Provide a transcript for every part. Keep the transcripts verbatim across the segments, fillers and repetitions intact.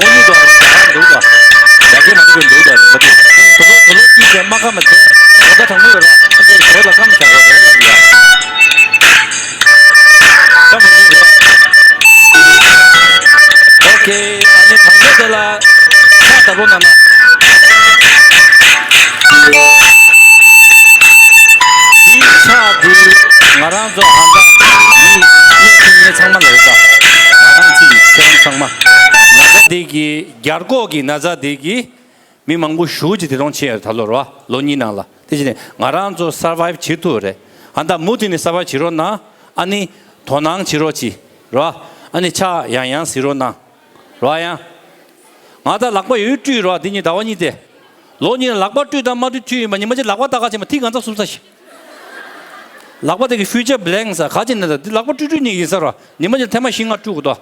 ཨོ་ནི་དང་ད་འདུག་ད། ཡ་གི་མ་འདུག་འདུག་ད་མ་འདུག་དོ་ལོ་དོ་ལོ་ཀི་ཟེར་མ་ཀ་མ་ཟེར། ད་ད་དང་པོ་ཡོད་ར། ཨ་ཅེ་ཞོར་ལ་ཀམ་བཞག་རོགས་རེད་ལ་ཡ། ཀམ་བཞག་རོགས། ཨོ་ཁེ། ཨ་ནི་དང་པོ་དེ་ལ་ཆ་ད་རོ་ན་ན། འདི་ཆ་འདི་ང་རང་ཚོ་ཧ་ད་མི་གནས་ཚུལ་ངས་ཚང་མ་ལ་ཡོད་ད། ང་རང་ཚིག་ཁྱེད་རང་ཚང་མ། ན་ཚ་འདི་གི་རྒྱ་རྒོག་གི་ན་ཚ་འདི་གི་མི་མང་པོ་ཞུ་ཅིག་དེ་རོང་ཆེ་ཡོད་ད་ལོ་ར་ལོ་གཉིས་ནང་ལ། དེ་བཞིན་ང་རང་ཚོ་སར་ཝའིབ་བྱེད་ཐུབ་རེད། ཧ་ད་མུ་མཐུད་ནས་སར་ཝའིབ་བྱེད་རོགས་གནང་། ཨ་ནི་དོ་སྣང་བྱེད་རོགས་གྱིས་ར། ཨ་ནི་ཕྱག་ཡང་ཡང་གཟིགས་རོགས་གནང་། རོ་ཡང་། ང་ད་ལག་པ་ཡོད་བཀྲུས་རོ་འདི་གཉིས་ཟླ་བ་གཉིས་ཏེ། ལོ་གཉིས་ལ་ལག་པ་བཀྲུས་དང་མ་བཀྲུས་བཀྲུས་ཡིན་པ་ཉི་མ་གཅིག་ལག་པ་ལྟ་ག་བྱེད་མ་ཐིག་གང་ཚ་སུབ་ས་ཤི། ལག་པ་དེ་གི་ཧྥིའུ་ཅར་བྷི་ལེང་ས་ག་ཅི་ནས་ད་འདི་ལག་པ་བཀྲུས་བཀྲུས་ཉིད་ཡིན་ས་རོ་ཉི་མ་གཅིག་ཐེངས་མ་བཞི་ལྔ་བཀྲུས་དགོས་དོ།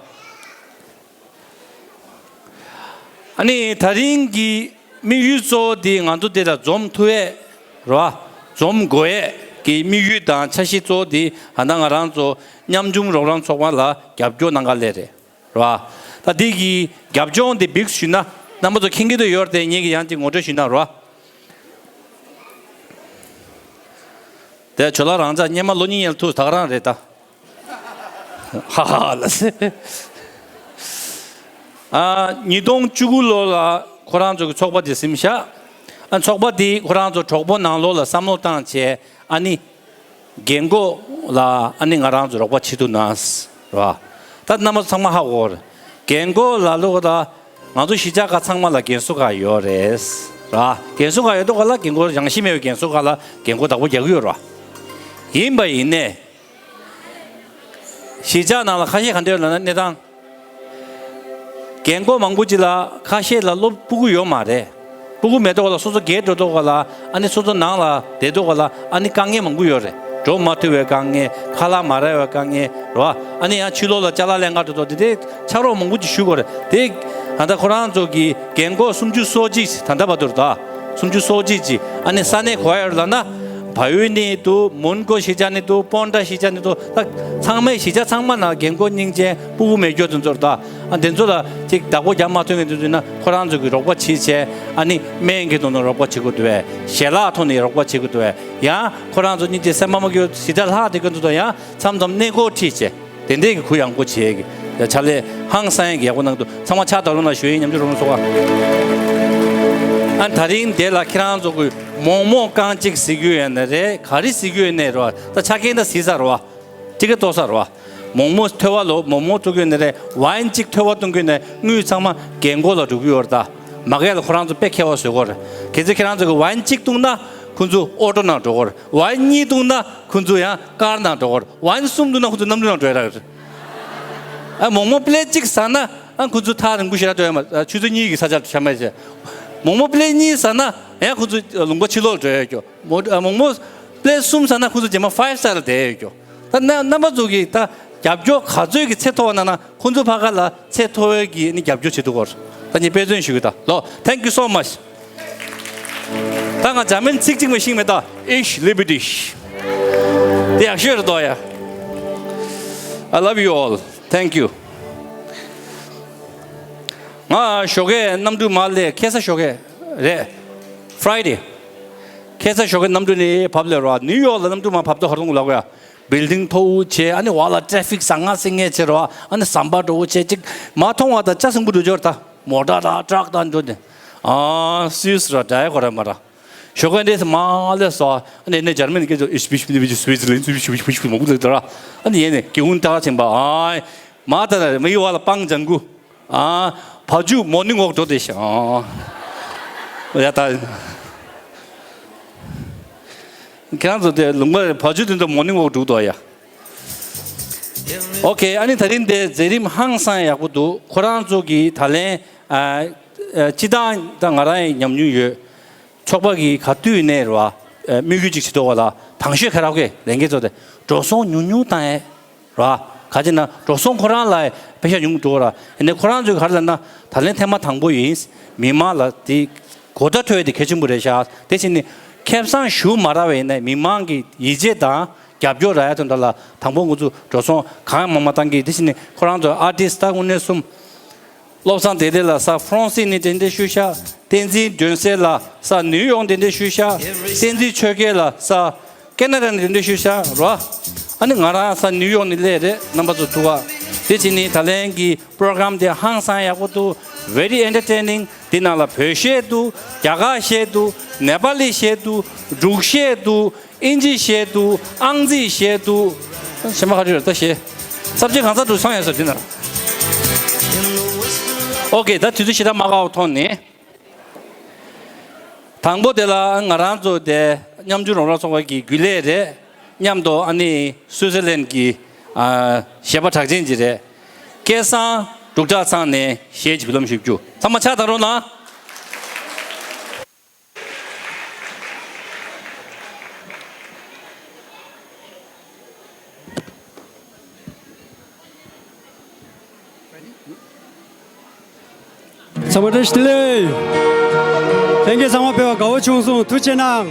ཨ་ནི་ད་རིང་གི་དམིགས་ཡུལ་གཙོ་བོ་འདི་ང་ཚོ་འདི་ལ་འཛོམས་ཐུབ་ཡས་རོ། འཛོམས་དགོས་ཡས་ཀྱི་དམིགས་ཡུལ་དང་འཆར་གཞི་གཙོ་བོ་འདི་ཧ་ད་ང་རང་ཚོ་ཉམ་ཆུང་རོགས་རམ་ཚོགས་པ་ལ་རྒྱབ་སྐྱོར་གནང་ག་སླེབས་རེད། རོ། ད་འདི་གི་རྒྱབ་ལྗོངས་འདི་བིགས་ཞུས་ན་རྣམ་པ་ཚོ་མཁྱེན་གྱི་འདུག་ཡོད་རེད་དེ་ངེད་ཀྱི་ཡང་ཅིག་ངོ་སྤྲོད་ཞུས་ན་རོ། དེ་ཇོ་ལགས་རང་ཅག་སྔོན་མ་ལོ་གཉིས་ཡན་ལ་ཐུག་ད་ག་རང་རེད་ད། ཧ་ཧ་ལ་སེ། ཨ་ཉིས་སྟོང་བཅུ་དགུ་ལོ་ལ་ཁོ་རང་ཚོ་གི་ཚོགས་པ་དེ་ཟིན་བཞག་ཨ་ཚོགས་པ་དེ་ཁོ་རང་ཚོ་གྲོགས་པོ་ནང་ལོགས་ལ་བསམ་བློ་བཏང་བྱས་ཨ་ནི། རྒན་གོག་ལ་ཨ་ནི་ང་རང་ཚོ་རོགས་པ་བྱེད་ཐུབ་ན་ར། ད་རྣམ་པ་ཚང་མ་ཧ་གོ་ར། རྒན་གོག་ལ་ལོག་ད་ང་ཚོ་གཞིས་ཆགས་ཁག་ཚང་མ་ལ་རྒན་གསོ་ཁང་ཡོད་རེད་ར། རྒན་གསོ་ཁང་ཡོད་དོ་ག་ལ་རྒན་གོག་རང་བཞིན་མེད་པའི་རྒན་གསོ་ཁང་ལ་རྒན་གོག་བདག་པོ་རྒྱག་གི་ཡོད་ར། ཡིན་པ་ཡིན་ནས། གཞིས་ཆགས་ནང་ལ་ཁ་ཤས་ག་འདྲ་ཡོད་ལབ་ན་གནས་སྟངས། རྒན་གོག་མང་པོ་ཅིག་ལ་ཁ་ཤས་ལ་སློབ་སྤུ་གུ་ཡོད་མ་རེད། སྤུ་གུ་མེད་དོག་ལ་སོ་སོ་སྒེར་འགྲོ་དོག་ལ་ཨ་ནི་སོ་སོ་ནང་ལ་བསྡད་དོག་ལ་ཨ་ནི་དཀའ་ངལ་མང་པོ་ཡོད་རེད། འགྲོ་མ་ཐུབ་པའི་དཀའ་ངལ་ཁ་ལག་མ་རག་པའི་དཀའ་ངལ་རོ། ཨ་ནི་ཡང་ཕྱི་ལོགས་ལ་ཅ་ལག་ལེན་ག་འགྲོ་དོག་དེ་འདྲའི་ཕྱག་རོགས་མང་པོ་ཅིག་ཞུ་དགོས་རེད་དེ། ད་ལྟ་ཁོ་རང་ཚོ་གི་རྒན་གོག་སུམ་ཅུ་སོ་གཅིག་ད་ལྟ་བར་དུ་རེད་ད། སུམ་ཅུ་སོ་གཅིག་ཅིག་ཨ་ནི་ས་གནས་ག་པར་ཡོད་ལབ་ན། བལ་ཡུལ་ནས་འདུག་མོན་གྷོ་གཞིས་ཆགས་ནས་འདུག་སྤོན་ཊ་གཞིས་ཆགས་ནས་འདུག་ད་ཚང་མའི་གཞིས་ཆགས་ཚང་མ་ནང་རྒན་གོག་སྙིང་རྗེ་སྤུ་གུ་མེད་རྒྱུ་དེ་ཚོར་ད། ཨ་དེ་ཚོ་ལ་ཅིག་བདག་པོ་རྒྱག་མ་ཐུབ་མཁན་དེ་ཚོ་ཡིན་ན་ཁོ་རང་ཚོ་གི་རོགས་པ་བྱེད་བྱས་ཨ་ནི་སྨན་གྱི་དོན་དུ་རོགས་པ་བྱེད་དགོས་འདུག་བས་ཞལ་ལག་ཐོག་ནས་རོགས་པ་བྱེད་དགོས་འདུག་བས་ཡང་ཁོ་རང་ཚོ་སྙིང་རྗེ་སེམས་པ་མ་སྐྱོ་གཞིས་ཆགས་ལྷག་དེ་ཀུན་ཚོ་དང་ཡང་མཚམས་མཚམས་གནས་སྐོར་ཁྲིད་བྱས། དེ་འདྲས་ཀྱི་གུ་ཡངས་པོ་བྱས་ཀྱི་ཕྱག་ལས་ཧང་སང་ཡག་གི་ཡག་པོ་གནང་འདུག་ཚང་མ་ཕྱག་བརྡབ་རོགས་གནང་ཞུ་ཡིན། ཉམས་ཆུང་རོགས་གནང་སོ། ཨ་ད་རིང་དེ་ལ་ཁྱེད་རང་ཚོ་གི་མོག་མོག་རྐང་གཅིག་གཟིགས་རྒྱུ་ཡོད་ན་རེད། ག་རེ་གཟིགས་རྒྱུ་ཡོད་ན་རོ། ད་ཆ་རྐྱེན་ད་གཟིགས་ས་རོ། ཅི་ག་ལྟོས་ས་རོ། མོག་མོག་ཐོལ་བ་ལོ་མོག་མོག་ཐུག་རྒྱུ་ཡོད་ན་རེད། ཝའིན་གཅིག་ཐོལ་བ་གཏོང་རྒྱུ་ཡོད་ན་དངུལ་ཚང་མ་རྒན་གོག་ལ་འགྲོ་གི་ཡོད་རེད་ད། མ་རྒན་ལ་ཁོ་རང་ཚོ་དཔེ་ཁྱད་པར་བཟོས་གོ་རེད། གལ་སྲིད་ཁྱེད་རང་ཚོ་གི་ཝའིན་གཅིག་བཏུང་ན་ཁོ་ཚོ་ཨོ་ཊོ་ནང་འགྲོ་གོ་རེད། ཝའིན་གཉིས་བཏུང་ན་ཁོ་ཚོ་ཡང་ཀར་ནང་འགྲོ་གོ་རེད། ཝའིན་གསུམ་བཏུང་ན་ཁོ་ཚོ་གནམ་གྲུ་ནང་འགྲོ་ཡ་རག་རེད། ཨ་མོག་མོག་པི་ལེཊ་གཅིག་ཟ་ན་ཨ་ཁོ་ཚོ་ཐག་རིང་པོ་ཞེ་དྲག་འགྲོ་ཡ་མ་ཆུ་ཚོད་གཉིས་ཀྱི་ས་ཆར་ཆ་མེད་བྱས། མོག་མོག་པི་ལེཊ་གཉིས་ཟ་ན་ཡང་ཁོ་ཚོ་ལུང་པ་ཕྱི་ལོགས་འགྲོ་ཡ་སྐྱོ། མོག་ཨ་མོག་མོག་པི་ལེཊ་གསུམ་ཟ་ན་ཁོ་ཚོ་རྗེས་མ་ཕའིབ་སི་ཊར་ལ་བསྡད་ཡ་སྐྱོ། ད་ན་རྣམ་པ་ཚོ་གིས་ད་རྒྱབ་སྐྱོར་ག་ཚོད་ཀྱི་ཚད་མཐོ་བ་གནང་ན་ཁོ་ཚོ་ཕ་ག་ལ་ཚད་མཐོ་བའི་གི་ནི་རྒྱབ་སྐྱོར་བྱེད་ཐུབ་ཀྱི་རེད། ད་ངས་དཔེ་མཚོན་ཞུ་གི་ད་ལོ། Thank you so much. ད་ང་འཇར་མན་ཚིག་གཅིག་མ་ཤེས་མེད་ད། Ich liebe dich. དེ་ཡག་ཤོས་རེད་དོ་ཡ། I love you all. Thank you. ང་ཞོགས་ཀས་གནམ་གྲུ་མར་སླེབས། ཁ་སང་ཞོགས་ཀས་རེད། Friday. ཁ་སང་ཞོགས་ཀས་གནམ་གྲུ་ནས་བབས་སླེབས་རོགས། ནིའུ་ཡོག་ལ་གནམ་གྲུ་མར་བབས་དུས་ཧ་རུང་ལབ་གོ་ཡ། བིལ་ཌིང་མཐོ་བོ་བྱས། ཨ་ནི་འོག་ལ་ཊེ་ཕིག་ཟང་ངེ་ཟིང་ངེ་བྱས་རོགས། ཨ་ནི་ཟམ་པ་འདྲ་བོ་བྱས། ཅིག་མ་མཐོང་བ་དང་ལྕགས་སྲིན་པོ་འགྲོ་འཇོར་ད་མོ་ཊ་དང་ཊྲག་དང་འགྲོ་ནས། ཨ་སུད་སི་ར་འདྲ་ཡ་གོ་ར་མ་ར། ཞོགས་ཀ་འདྲེས་མ་སླེབས་སོ། ཨ་ནི་ནས་འཇར་མན་སྐད་ཆ་ཨིས་པིཤ་པི་ནི་བི་ཇི་སུའི་ཙི་ལན་སུའི་ཤུ་ཤུ་ཤུ་ཤུ་མང་པོ་ལབ་དར། ཨ་ནི་ཡེ་ནས་གེ་ཧུན་ཏ་ཆེན་པ། ཨ་མ་ད་ན་མི་ཡི་བ་ལ་པང་ཇང་གུ། ཨ་བ་ཇུ་མོར་ནིང་ཝོག་འགྲོ་དེ་ཤ། ཨ་ཡ་ད། ཁྱེད་རང་ཚོ་དེ་ལུང་པ་བ་ཇུ་དེ་ཚོ་མོར་ནིང་ཝོག་འགྲོ་དོ་ཡ། ཨོ་ཁེ། ཨ་ནི་ད་རིང་དེ་མཛད་རིམ་ཧང་སང་ཡག་པོ་འདུག་ཁོ་རང་ཚོ་གིས་ད་ལན་ཨ་ཨ་སྤྱི་བཏང་ད་ང་རང་ཡང་ཉམས་མྱོང་ཡོད། ཚོགས་པ་གིས་ག་དུས་ནས་རེད་བ། ཨ་དམིགས་ཡུལ་ཅིག་བྱེད་དོ་བ་ལ་དང་ཤོས་ཁ་རག་གེ་ལས་འགན་ཚོ་དེ་འགྲོ་སོང་ཉུང་ཉུང་བཏང་ཡས། ར། ག་ཅི་ན་འགྲོ་སོང་ཁོ་རང་ལ་པེ་ཤ་ཉུང་འགྲོ་ར། ཨ་ནི་ཁོ་རང་ཚོས་ག་རེ་ལབ་ན་ད་ལན་ཐེངས་མ་དང་པོ་ཡིན། མི་མང་ལ་དེ་གོ་བརྡ་འཕྲོད་དེ་གལ་ཆེན་པོ་རེད་ཤག་དེ་བཞིན་ནི་ཁེ་བཟང་ཞུ་མ་རག་པ་ཡིན་ན་མི་མང་གི་ཡིད་ཆེས་དང་རྒྱབ་སྐྱོར་རག་ཡ་དོན་དག་ལ་དང་པོ་ང་ཚོ་འགྲོ་སོང་གང་ཡང་མང་མང་བཏང་གི་དེ་བཞིན་ནི་ཁོ་རང་ཚོ་ཨར་ཊིསི་ད་དངོས་གནས་གསུམ། བློ་བཟང་བདེ་ལེགས་ལགས་ས་ཧྥ་རན་སི་ནས་གདན་འདྲེན་ཞུས་ཤག་བསྟན་འཛིན་སྒྲོན་གསལ་ལགས་ས་ནིའུ་ཡོག་གདན་འདྲེན་ཞུས་ཤག་བསྟན་འཛིན་ཆོས་རྒྱལ་ལགས་ས་ཁེ་ན་ཌ་ནས་གདན་འདྲེན་ཞུས་ཤག་རོ། ཨ་ནི་ང་རང་ས་ནིའུ་ཡོག་ནས་སླེབས་རེད། རྣམ་པ་ཚོ་ཐུག་ག་དེ་བྱས་ནས་ད་ལན་གྱི་པོ་རོ་གྷ་རམ་དེ་ཧང་སང་ཡག་པོ་འདུག very entertaining། དེ་ནང་ལ་བོད་གཞས་འདུག་རྒྱ་གར་གཞས་འདུག་ནེ་པ་ལི་གཞས་འདུག་འབྲུག་གཞས་འདུག་ཨིན་ཇི་གཞས་འདུག་ཨང་རྩིས་གཞས་འདུག་གཞན་པ་ག་རེ་རེད་ད་གཞས། སབ་ཇེག་གང་ཚང་འདུག་ཚང་ཡོད་ས་དེ་ནང་། ཨོ་ཀེ། ད་དུས་ཚོད་ཞེ་དྲག་མ་འགོར་བ་ཐོག་ནས། དང་པོ་དེ་ལ་ང་རང་ཚོ་དེ་མཉམ་ཆུང་རོགས་རམ་ཚོགས་པ་གི་རྒྱུན་ལས་རེད། མཉམ་དུ་ཨ་ནི་སུའི་ཙི་ལན་གྱི་ཨ་གཞས་པ་གྲགས་ཅན་ཅིག་རེད། སྐལ་བཟང་འབྲུག་གྲགས་ཚང་ནས་གཞས་ཅིག་འབུལ་ལམ་ཞུ་རྒྱུ། ཚང་མ་ཕྱག་བརྡབ་རོགས་གནང་། ཚང་མ་བཀྲ་ཤིས་བདེ་ལེགས། ལྷན་རྒྱས་ཚང་མ་ཕེབས་པ་དགའ་བོ་བྱུང་སོང་། ཐུགས་རྗེ་གནང་།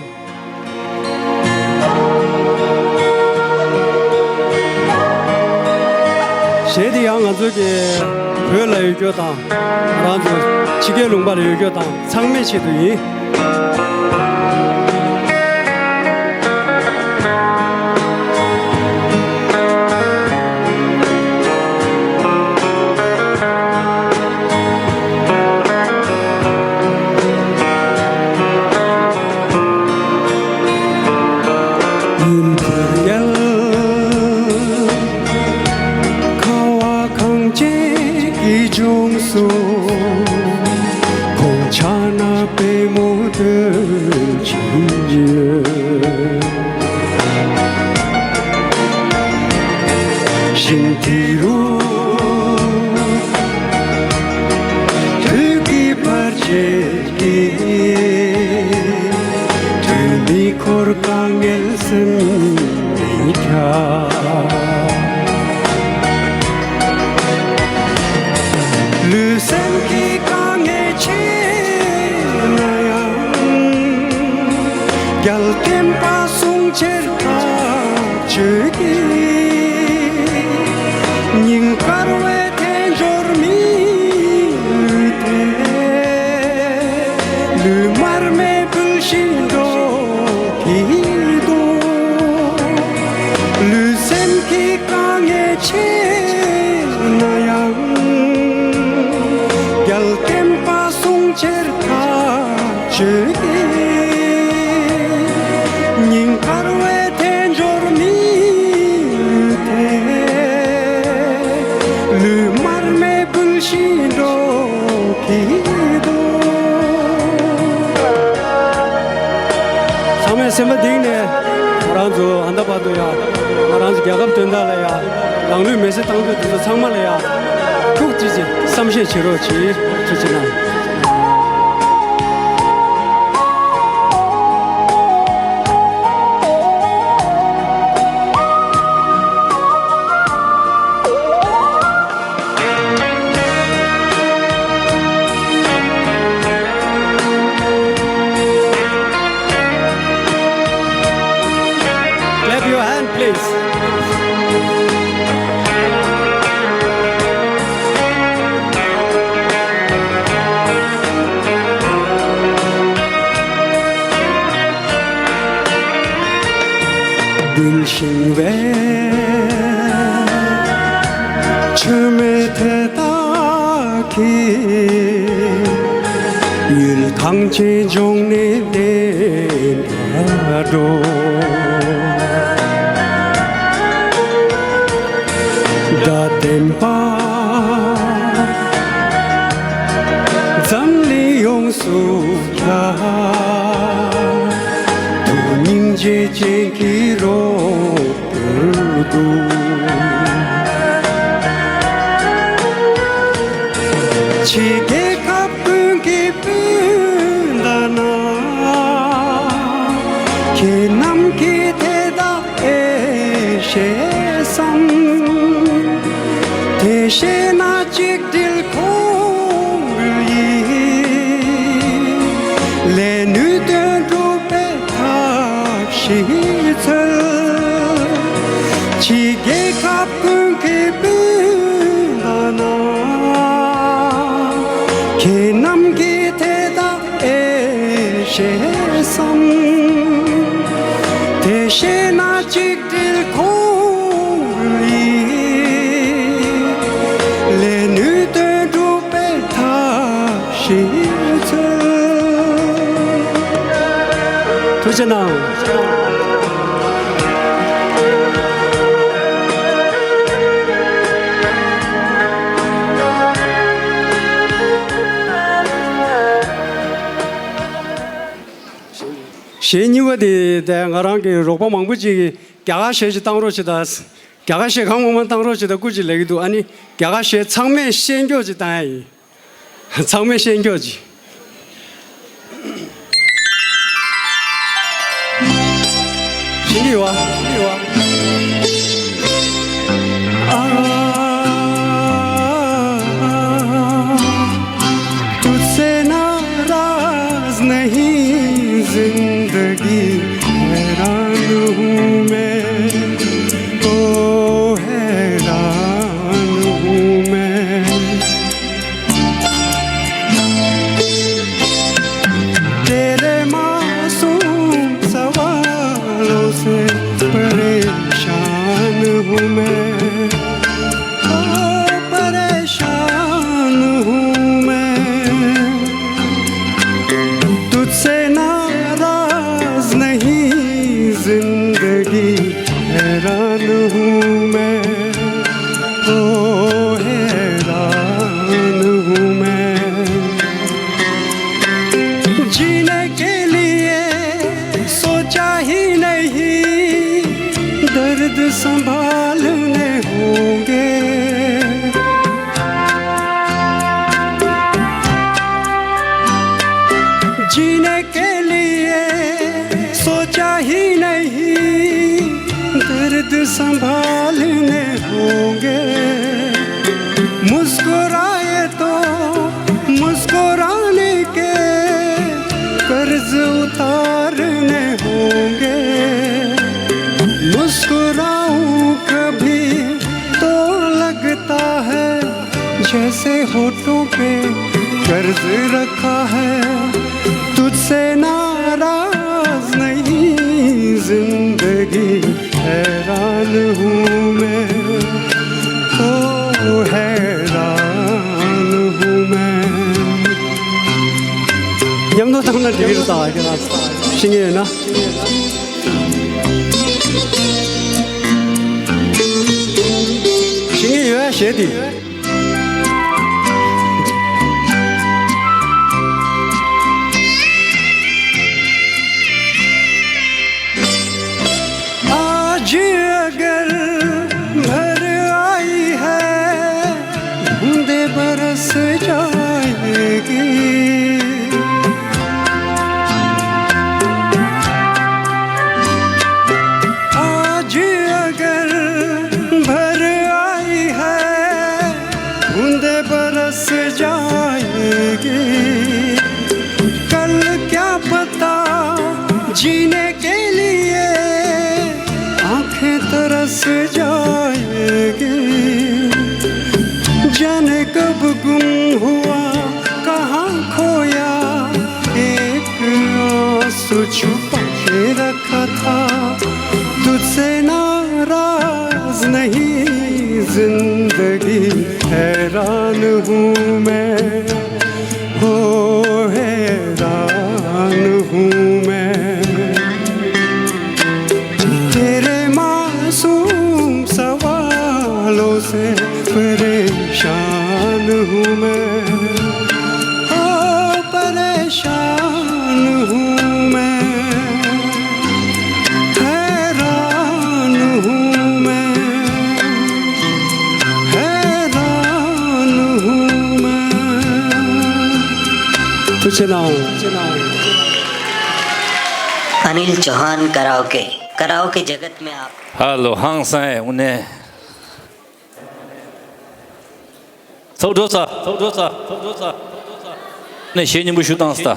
གཞས་འདི་ཡང་ང་ཚོའི་གི་བོད་ལ་ཡོད་རྒྱུ་དང་། ང་རང་ཚོ་ཕྱི་རྒྱལ་ལུང་པ་ལ་ཡོད་རྒྱུ་དང་། ཚང་མའི་ཆེད་དུ་ཡིན། ཉིན་དེར་ཡལ་ཁ་བ་གངས་ཅན་གྱི་ལྗོངས་སུ། ཁོང་ཆ་ན་པད་མོ་སྟོན་བྱེད་ཡོད། ཞིང་དེ་རུ་དུས་ཀྱི་བར་ཆད་ཀྱིས། དུས་མི་འཁོར་དཀའ་ངལ་སེམས་མི་ཁྱབ། ལུས་སེམས་ཀྱི་དཀའ་ངལ་ཆེ་ན་ཡང་། རྒྱལ་བསྟན་པ་སྲུང་ཕྱིར་ཐག་གཅོད་ཀྱི། སྙིང་དཀར་བའི་དལ་འབྱོར་མི་ལུས་ཐལ། ལུས་མར་མེ་འབུལ་བཞིན་འགྲོ་གི་འདུག་ལུས་སེམས་ཀྱི་དཀའ་ངལ་ཆེ་ན་ཡང་། རྒྱལ་བསྟན་པ་སྲུང་ཕྱིར་ཐག་གཅོད་ཀྱི། སྙིང་དཀར་བའི་དལ་འབྱོར་མི་ལུས་ཐལ། ལུས་མར་མེ་འབུལ་བཞིན་འགྲོ་གི་འདུག་ཚང་མས་སེམས་པ་གཏིང་ནས་ང་རང་ཚོ་ཨ་ད་བར་དུ་ཡང་ང་རང་ཚོ་རྒྱལ་ཁབ་དོན་དག་ལ་ཡང་རང་ལུས་མེར་སྲེག་བཏང་རྒྱུ་དེ་ཚོ་ཚང་མ་ལ་ཡང་ཐུགས་རྗེ་ཆེ་བསམ་ཤེས་བྱེད་རོགས་གྱིས། ཐུགས་རྗེ་གནང་། Clap your hand, please. འབུལ་བཞིན་པའི་མཆོད་མེ་དེ་དག་གིས། ཡུལ་གངས་ཅན་ལྗོངས་ནས་བདེན་པར་འགྲོ། དགྲ་བདེན་པ་འཛམ་གླིང་ཡོངས་སུ་ཁྱབ། ཐུགས་སྙིང་རྗེ་ཅན་གྱི་རོགས་པ་འདུག་ཕྱི་རྒྱལ་ཁབ་ཀུན་གྱི་སྤུན་ཟླ་རྣམས། ཁྱེད་རྣམས་ཀྱིས་དེ་དག་ཨེ་ཤེས་སམ། དེ་ཤེས་ན་གཅིག་སྒྲིལ་གོང་འཕེལ་ཡིན། ལས་ནུས་དོན་འགྲུབ་པའི་ཐབས་ཤེས་འཚོལ། ཕྱི་རྒྱལ་ཁབ་ཀུན་གྱི་སྤུན་ཟླ་རྣམས། རྣམས་ཀྱིས་དེ་དག་ཨེ་ཤེས་སམ། དེ་ཤེས་ན་ཆིག་དྲིལ་ཁོང་ཡིས། ལས་ནུས་དོན་གྲུབ་པའི་ཐབས་ཤེས་ཚུལ། ཐུགས་རྗེ་གནང་། གཞས་གཉིས་པ་དེ་ད་ང་རང་གི་རོགས་པ་མང་པོ་ཅིག་གིས་རྒྱ་གར་གཞས་ཅིག་བཏང་རོགས་བྱེད་དང་། རྒྱ་གར་གཞས་གང་མང་མང་བཏང་རོགས་བྱེད་དང་སྐུ་མཁྱེན་ལབ་ཀྱི་འདུག་ཨ་ནི་རྒྱ་གར་གཞས་ཚང་མས་ཤེས་མཁན་ཅིག་བཏང་ཡ་ཡིན། ཚང་མས་ཤེས་མཁན་ཅིག་ཤེས་ཀྱི་ཡོད་པ། ཤེས་ཀྱི་ཡོད་པ། तुझसे नाराज नहीं जिंदगी, हैरान हूँ मैं, ओ हैरान हूँ मैं। तेरे मासूम सवालों से परेशान हूँ मैं, ओ परेशान हूँ मैं। तुझसे नाराज नहीं जिंदगी, हैरान हूँ मैं, ओ हैरान हूँ मैं। जीने के लिए सोचा ही नहीं, दर्द संभालने होंगे। जीने के लिए सोचा ही नहीं, दर्द संभालने होंगे। मुस्कुराए तो मुस्कुराने के कर्ज उतारने होंगे। मुस्कुराऊं कभी तो लगता है जैसे होठों पे कर्ज रखा है। तुझसे नाराज नहीं जिंदगी, हैरान हूँ मैं, ओ हैरान हूँ मैं। ཉམས་མདོ་བཏང་ན་འགྲིག་གི་རེད་ད། ཤེས་ཀྱི་ཡོད་ན། ཤེས་ཀྱི་ཡོད་ཡ་གཞས་དེ། आज अगर भर आई है, बूंदे बरस जाएगी। आज अगर भर आई है, बूंदे बरस जाएगी। कल क्या पता जीने के लिए आंखें तरस जाएगी। जाने कब गुम हुआ, कहाँ खोया, एक आंसू छुपा के रखा था। तुझसे नाराज नहीं जिंदगी, हैरान हूँ मैं, हो हैरान हूँ मैं। तेरे मासूम सवालों से परेशान हूँ मैं, ओ परेशान हूँ मैं, हैरान हूँ मैं, हैरान हूँ मैं। ཐུགས་རྗེ་གནང་། अनिल चौहान कराओके। कराओके जगत में आप। ཧ་ལོ། ཧང་སང་ཨེ་དངོས་གནས། ཚོགས་གྲོལ་ས། ཚོགས་གྲོལ་ས། ཚོགས་གྲོལ་ས། ནས་གཞས་སྙན་པོ་ཞུ་བཏང་སྟ།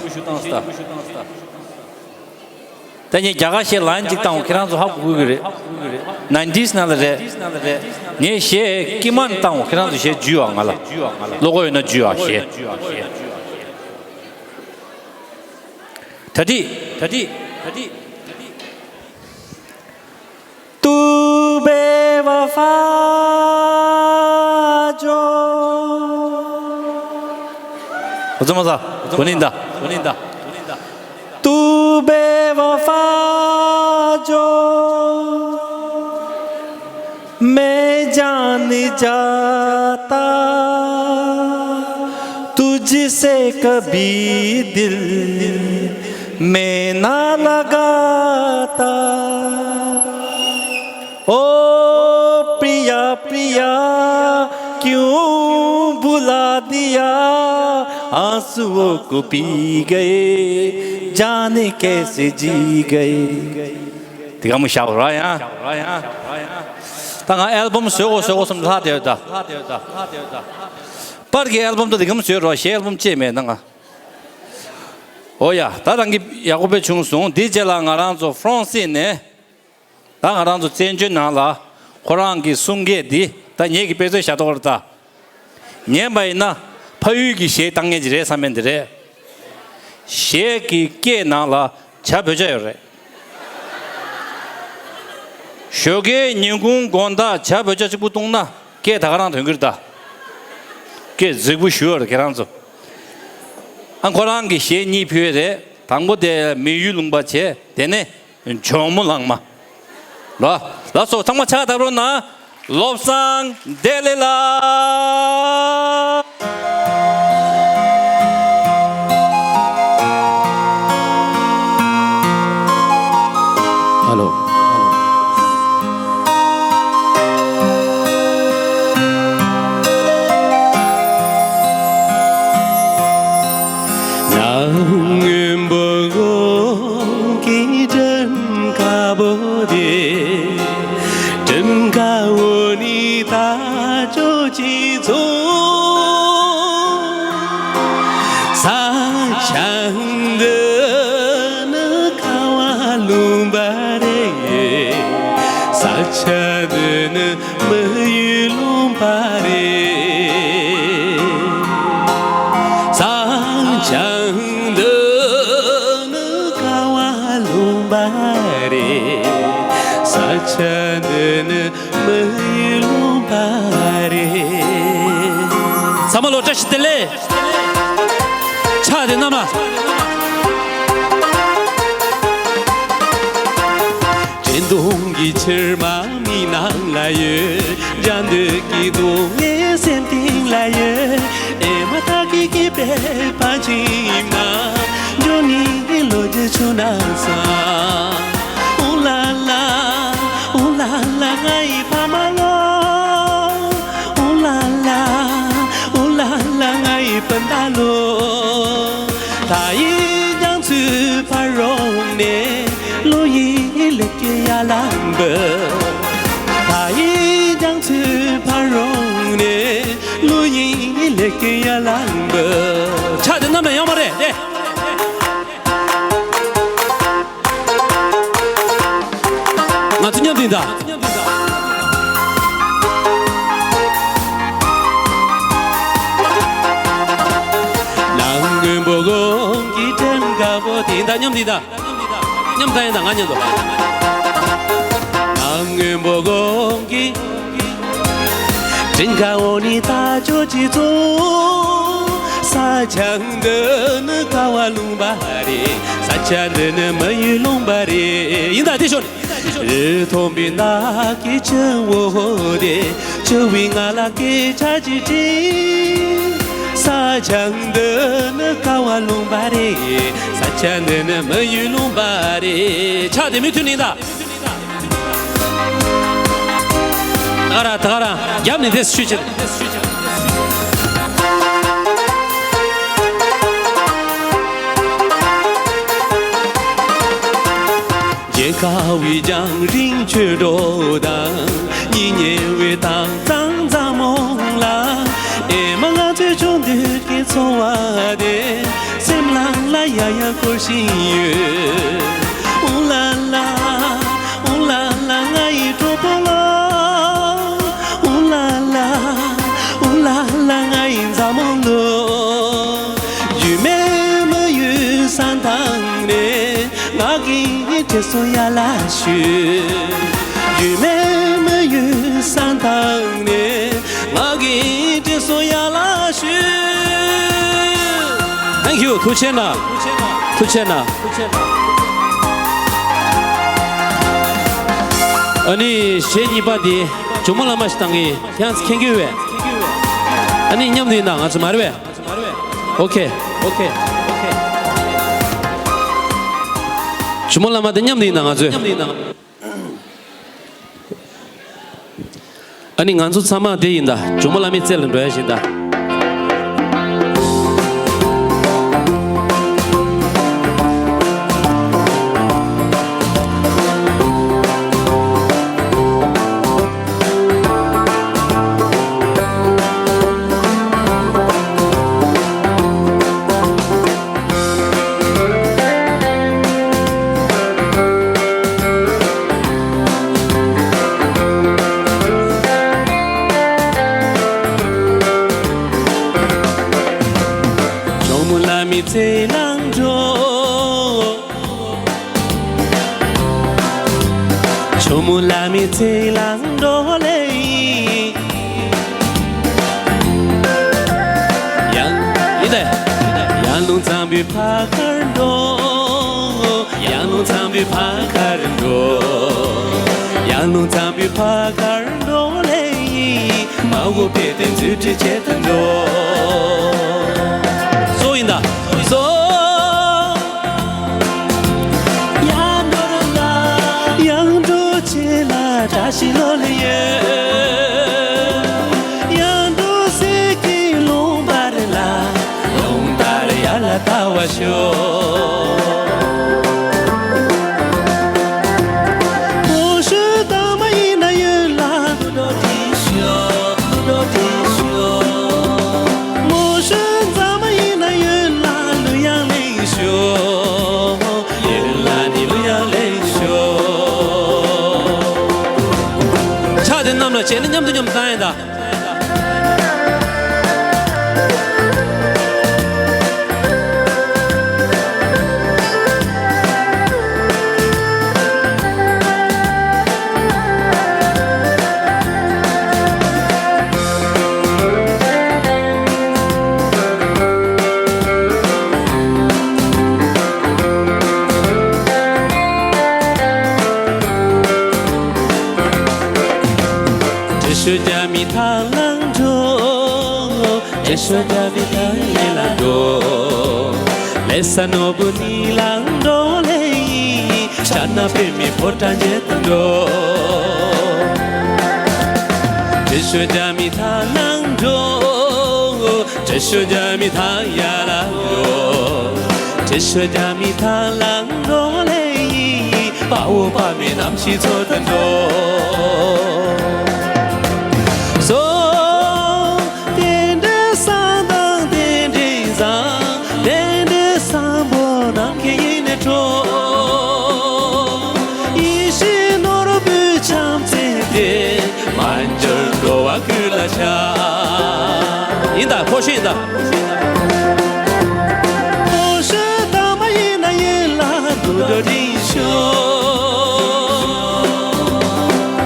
ད་ངས་རྒྱ་གར་གཞས་ལན་གཅིག་བཏང་བ་ཁྱེད་རང་ཚོ་ཧ་གོ་གི་རེད། ནའིན་ཊིས་ནང་ལ་རེད། ངས་གཞས་ཀི་མན་བཏང་བ་ཁྱེད་རང་ཚོ་གཞས་འཇུས་ཨ། ང་ལ་བློ་ཁོག་ཡོད་ན་འཇུས་ཨ་གཞས། ད་དྲིས་ད་དྲིས་ད་དྲིས། तू बेवफा जो ཨོ་ཙི་མ་ཟ་གོ་ནི་ད་གོ་ནི་ད། तू बेवफा जो मैं जान जाता तुझसे कभी दिल मैं ना लगाता। ओ प्रिया प्रिया क्यों बुला दिया आंसुओं को पी गए जाने कैसे जी गए। དེ་ག་མོ་ཤ་ར་ཡ། ད་ང་ཨལ་བམ་བཟོས་གོ་བཟོས་གོ་སོམ་ལྷ་དེ་ད། པར་གྱི་ཨལ་བམ་ད་དེ་ག་མོ་བཟོས་རོ་གཞས་ཨལ་བམ་ཅེས་མེད་ན་ང་། ཨོ་ཡ། ད་རང་གི་ཡག་པོ་དཔེ་བྱུང་སོང་། འདི་རྗེས་ལ་ང་རང་ཚོ་ཧྥ་རན་སི་ནས། ད་ང་རང་ཚོ་བཙན་བྱོལ་ནང་ལ་ཁོ་རང་གི་གསུང་སྐད་འདི་ད་ངེད་ཀྱི་དཔེ་མཛོད་བཞག་ཐོག་རེད་ད། ཉན་པ་ཡིན་ན་ཕ་ཡུལ་གྱི་གཞས་བཏང་མཁན་ཅིག་རེད་བསམ་མཁན་འདི་རེད། གཞས་ཀྱི་སྐད་ནང་ལ་བྱ་བོད་ཇ་ཡོད་རེད། ཞོགས་ཀའི་ཉིན་གུང་དགོང་དག་བྱ་བོད་ཇ་གཅིག་པུ་བཏུང་ན་སྐད་ད་ག་རང་ཐོན་གྱི་རེད་ད། སྐད་རྫིག་པོ་ཞུ་ཡོད་རེད་ཁྱེད་རང་ཚོ། ཨ་ཁོ་རང་གི་གཞས་གཉིས་ཕུལ་རེད། དང་པོ་དེ་མི་ཡུལ་ལུང་པ་བྱས། དེ་ནས་ཇོ་མོ་གླང་མ། ལ་ལ་སོ་ཚང་མ་ཕྱག་བརྡབ་རོགས་གནང་། བློ་བཟང་བདེ་ལེགས་ལགས། ཧ་ལོ། ནམ་སྔོན་བོད་གི་གྲུ་ཁ་བོ་དེ། གྲུ་ཁ་བོ་ནི་ད་ཅོ་ཅི་ཚོ། ས་ཆ་འདི་ནི་ཁ་བ་ལུང་པ་རེད། ས་ཆ་འདི་ནི་མི་ཡུལ་ལུང་པ་རེད། ས་ཆ་འདི་ནི་ཁ་བ་ལུང་པ་རེད། ས་ཆ་འདི་ནི་མི་ཡུལ་ལུང་པ་རེད། ཚང་མ་ལོ་བཀྲ་ཤིས་བདེ་ལེགས། ཕྱག་དེ་བསྣམས་ལ། དྲན་གདུང་གི་ཕྱིར་མ་མི་ནང་ལ་ཡོད། འཇའ་འདུད་ཀྱི་སྡུག་བསྔལ་སེམས་གཏིང་ལ་ཡོད། ཨེ་མ་ཐག་གི་སྐྱིད་པའི་ཕ་ཆིན་མ། འཇོ་ནི་ལོ་རྒྱུས་ཆུ་ནང་ས། ཨུ་ལ་ལ། ཨུ་ལ་ལ་ང་ཡི་ཕ་མ་ལོ། ཨུ་ལ་ལ། ཨུ་ལ་ལ་ང་ཡི་སྤུན་ཟླ་ལོ། ད་ཡིན་རྒྱང་ཚུད་ཕ་རོང་ནས། ལོ་ཡི་ལེགས་སྐྱེས་ཡར་ལངས་པ། ད་ཡིན་རྒྱང་ཚུད་ཕ་རོང་ནས། ལོ་ཡི་ལེགས་སྐྱེས་ཡར་ལངས་པ། ཕྱག་དེ་བསྣམས་ན་ཡོང་མ་རེད་དེ། ང་ཚོ་མཉམ་དུ་ཡིན་ད། ནམ་སྔོན་བོད་གོང་གི་གྲམ་དཀར་པོ་དེ་ཡིན་ད། མཉམ་དུ་ཡིན་ད། མཉམ་དུ་ཡིན་ད། ང་མཉམ་དུ། ནམ་སྔོན་བོད་གོང་གི་གྲམ་དཀར་པོ་ནི་ད་ཅོ་ཅི་ཚོ། ས་ཆ་འདི་ནི་ཁ་བ་ལུང་པ་རེད། ས་ཆ་འདི་ནི་མི་ཡུལ་ལུང་པ་རེད། ཡིན་ད་དེ་ཤོད། རི་མཐོན་པོའི་ནགས་ཀྱི་ཆུ་བོ་དེ། ཆུ་བོའི་ངོས་ལ་སྐད་ཆ་ཅིག་དྲིས། ས་ཆ་འདི་ནི་ཁ་བ་ལུང་པ་རེད། ས་ཆ་འདི་ནི་མི་ཡུལ་ལུང་པ་རེད། ཕྱག་དེ་མུ་མཐུད་ནས་ད། ད་ག་ར་ད་ག་ར་རྒྱབ་ནས་དེ་ཤུ་ཅི། རྒྱལ་ཁ་བའི་རྒྱང་རིང་ཆོས་གྲོགས་དང་། གཉིད་ཉལ་བའི་དྭངས་གཙང་འཛམ་གླིང་ལ། ཨེ་མ་ང་ཚོའི་ཆུང་དུས་ཀྱི་འཚོ་བ་དེ། སེམས་ནང་ལ་ཡང་ཡང་འཁོར་བཞིན་ཡོད། ཨུ་ལ་ལ། ཨུ་ལ་ལ་ང་ཡི་གྲོགས་པོ་ལོ། ཨུ་ལ་ལ། ཨུ་ལ་ལ་ང་ཡི་འཛམ་གླིང་ལོ། རྒྱུས་མེད་མི་ཡུལ་ས་མཐའ་ནས། དྲིན་གསོ་ཡ་ལ་ཞུ། རྒྱུས་མེད་མི་ཡུལ་ས་མཐའ་ནས། ང་གི་དྲིན་གསོ་ཡ་ལ་ཞུ། Thank you. ཐུགས་རྗེ་གནང་། ཐུགས་རྗེ་གནང་། ཨ་ནི་གཞས་གཉིས་པ་འདི་ཇོ་མོ་བླ་མ་ཞིག་བཏང་གི་ཡིན། ཁྱེད་རང་ཚོ་མཁྱེན་གྱི་ཡོད་པས། ཨ་ནི་མཉམ་དུ་ཡིན་ན། ང་ཚོ་མ་རེད་པས། ཨོ་ཁེ། ཨོ་ཁེ། ཨོ་ཁེ། ཇོ་མོ་བླ་མ་དེ་མཉམ་དུ་ཡིན་ན། ང་ཚོས། ཨ་ནི་ང་ཚོ་ཚང་མ་དེ་ཡིན་ད། ཇོ་མོ་བླ་མའི་རྩེ་ལ་འགྲོ་ཡ་ཞིག་ད། ཇོ་མོ་བླ་མའི་རྩེ་ལ་འགྲོ། ཇོ་མོ་བླ་མའི་རྩེ་ལ་འགྲོ་ལེ། ཡང་ཡིན་ཏེ། ཡར་ཀླུང་གཙང་པོའི་ཕ་གར་འགྲོ། ཡར་ཀླུང་གཙང་པོའི་ཕ་གར་འགྲོ། ཡར་ཀླུང་གཙང་པོའི་ཕ་གར་འགྲོ་ལེ། མ་འོངས་པའི་དེ་མཛོད་ཁྲིད་བྱེད་དུ་འགྲོ། སོ་ཡིན་ད། སོ། ཡར་འགྲོ་ར་ལ། ཡར་འགྲོ་བྱེད་ལ་བཀྲ་ཤིས་ལོ་ལེ་ཡོད། ཡར་འགྲོ་ཟེར་གྱི་ལུང་པ་རེ་ལ། ལུང་ལྟར་ཡར་ལ་ལྟ་བ་ཤོག། མོ་ཤུ་དང་མ་ཡིན་ན་ཡོད་ལ། ལུ་འགྲོ་དྲིན་ཤོག། ལུ་འགྲོ་དྲིན་ཤོག། མོ་ཤུ་མཛངས་མ་ཡིན་ན་ཡོད་ལ། ལུ་ཡང་ལེན་ཤོག། ཡོད་ལ་ནི་ལུ་ཡང་ལེན་ཤོག། ཕྱག་དེ་གནམ་ལ་བྱས་ནས་མཉམ་དུ་མཉམ་དུ་བཏང་ཡིན་ད། དྲི་ཤོད་རྒྱ་མི་ཐང་ལ་འགྲོ། དྲི་ཤོད་རྒྱ་མི་ཐང་ཡན་ལ་འགྲོ། ལེ་ས་ནོར་བུ་ནི་ལ་འགྲོ་ལེ། ཤ་ན་པད་མའི་ཕོ་བྲང་བརྒྱད་དུ་འགྲོ། དྲི་ཤོད་རྒྱ་མི་ཐང་ལ་འགྲོ། དྲི་ཤོད་རྒྱ་མི་ཐང་ཡན་ལ་འགྲོ། དྲི་ཤོད་རྒྱ་མི་ཐང་ལ་འགྲོ་ལེ། དཔའ་བོ་དཔའ་མོའི་རྣམ་ཤེས་འཚོལ་དུ་འགྲོ། སོ། རྟེན་འབྲེལ་བཟང་དང་རྟེན་འབྲེལ་བཟང་། རྟེན་འབྲེལ་བཟང་པོ་ནམ་མཁའི་དབྱིངས་ནས་འཕྲོ། ཡིད་བཞིན་ནོར་བུའི་བྱམས་བརྩེ་དེ། མ་གྱུར་འགྲོ་བ་ཀུན་ལ་ཤར། ཡིན་ད། ཕོ་ཤེས་ཡིན་ད། མོ་ཤུ་དང་མ་ཡིན་ན་ཡོད་ལ་ལུ་འགྲོ་དྲིན་ཤོག།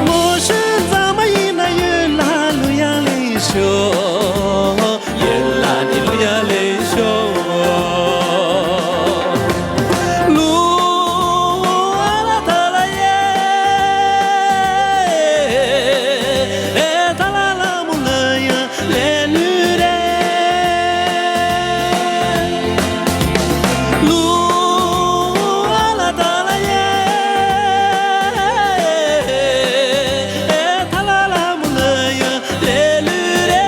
མོ་ཤུ་དང་མ་ཡིན་ན་ཡོད་ལ་ལུ་ཡང་ལེན་ཤོག། ཡོད་ལ་ནི་ལུ་ཡང་ལེན་ཤོག། ལུ་ཨ་ལ་ཐ་ལ་ཡེ། ཨེ་ཐ་ལ་ལ་མུ་ལ་ཡ། ལེ་ལུ་རེ། ལུ་ཨ་ལ་ཐ་ལ་ཡེ། ཨེ་ཐ་ལ་ལ་མུ་ལ་ཡ། ལེ་ལུ་རེ།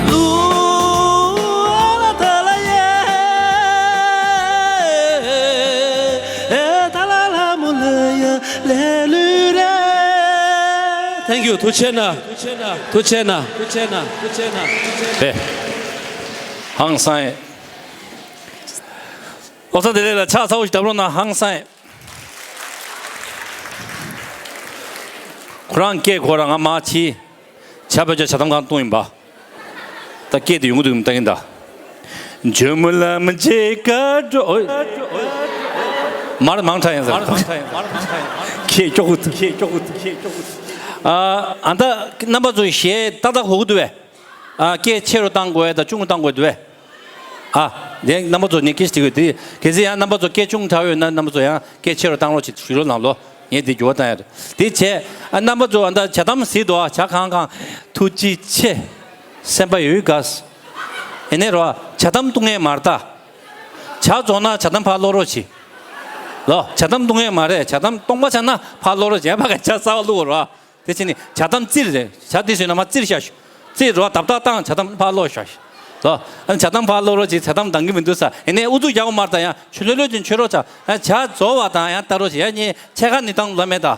ལུ་ཨ་ལ་ཐ་ལ་ཡེ། ཨེ་ཐ་ལ་ལ་མུ་ལ་ཡ། ལེ་ལུ་རེ། Thank you. ཐུགས་རྗེ་གནང་། ཐུགས་རྗེ་གནང་། ཐུགས་རྗེ་གནང་། ཐུགས་རྗེ་གནང་། རེད། ཧང་སང་ཡེ། ཨོ་ཚ་དེ་ལས་ལ་ཕྱག་ཚ་བོ་ཞིག་བརྡབ་རོགས་གནང་། ཧང་སང་ཡེ། ཁོ་རང་སྐད་ཁོ་རང་ང་མ་ཕྱི། བྱ་བ་བྱ་བྱ་ཐམ་གང་གཏོང་ཡིན་པ། ད་སྐད་དེ་ཡོང་གི་འདུག་ལྟ་གིན་ད། ཇོ་མོ་ལ་མ་མཇལ་ཁ་འགྲོ། ཨོ། མར་མང་དྲགས་ཡིན་ཟེར། ཁྱེད་སྐྱོ་གུ་ཐུ། ཁྱེད་སྐྱོ་གུ་ཐུ། ཁྱེད་སྐྱོ་གུ་ཐུ། ཨ། ཨ་ད་རྣམ་པ་ཚོ་གཞས་ཏག་ཏག་གོ་གི་འདུག་བས། ཨ། སྐད་ཆེ་རུ་བཏང་དགོས་དང་ཆུང་རུ་བཏང་དགོས་འདུག་བས། ཨ། དེ་རྣམ་པ་ཚོ་ནས་སྐད་ཆ་དྲི་དགོས་དེ། གལ་སྲིད་ཡང་རྣམ་པ་ཚོ་སྐད་ཆུང་དྲགས་ཡོད་ན་རྣམ་པ་ཚོ་ཡང་སྐད་ཆེ་རུ་བཏང་རོགས་བྱེད། ཞུ་རོགས་གནང་ལོ། ངས་དེ་འགྱུར་བ་བཏང་ཡ་རེད། དེ་བྱས། ཨ། རྣམ་པ་ཚོ་ཨ་ད་ཇ་དམ་ཟིག་འདུག་ཨ། ཇ་གང་གང་། ཐུགས་རྗེ་ཆེ། སེམས་པ་ཡོད་དགའ། ཨེ་ནས་རོ། ཇ་དམ་བཏུང་ངེས་མ་རེད་ད། ཇ་རྫོགས་ན་ཇ་དམ་ཕར་སློག་རོགས་བྱེད། ལོ། ཇ་དམ་བཏུང་ངེས་མ་རེད། ཇ་དམ་སྟོང་པ་ཆགས་ན་ཕར་སློག་རོགས་བྱེད། ཕ་ག་ཇ་གསར་པ་བླུག་རོ། དེ་བྱས་ནས་ཇ་དམ་བཙིར་རེད། ཇ་དེ་བཟོས་ན་མ་བཙིར་བཞག་ཤོག་བཙིར་རོ། བརྡབ་བརྡབ་བཏང་། ཇ་དམ་ཕར་སློག་བཞག་ཤོག་ལོ། ཨ་ནི་ཇ་དམ་ཕར་སློག་རོགས་བྱེད། ཇ་དམ་འདང་གི་མི་འདུག་ས། ཨེ་ནས་ཨུ་ཚུགས་རྒྱག་གོ་མ་རེད་ད། ཡང་ཆུ་ལྷོད་ལྷོད་ཅིག་མཆོད་རོགས་བྱ། ཨ། ཇ་རྫོགས་པ་དང་ཡང་ལྟ་རོགས་བྱེད། ཡང་ངས་ཕྱེད་ཀ་ནི་བཏང་ལབ་མེད་ད།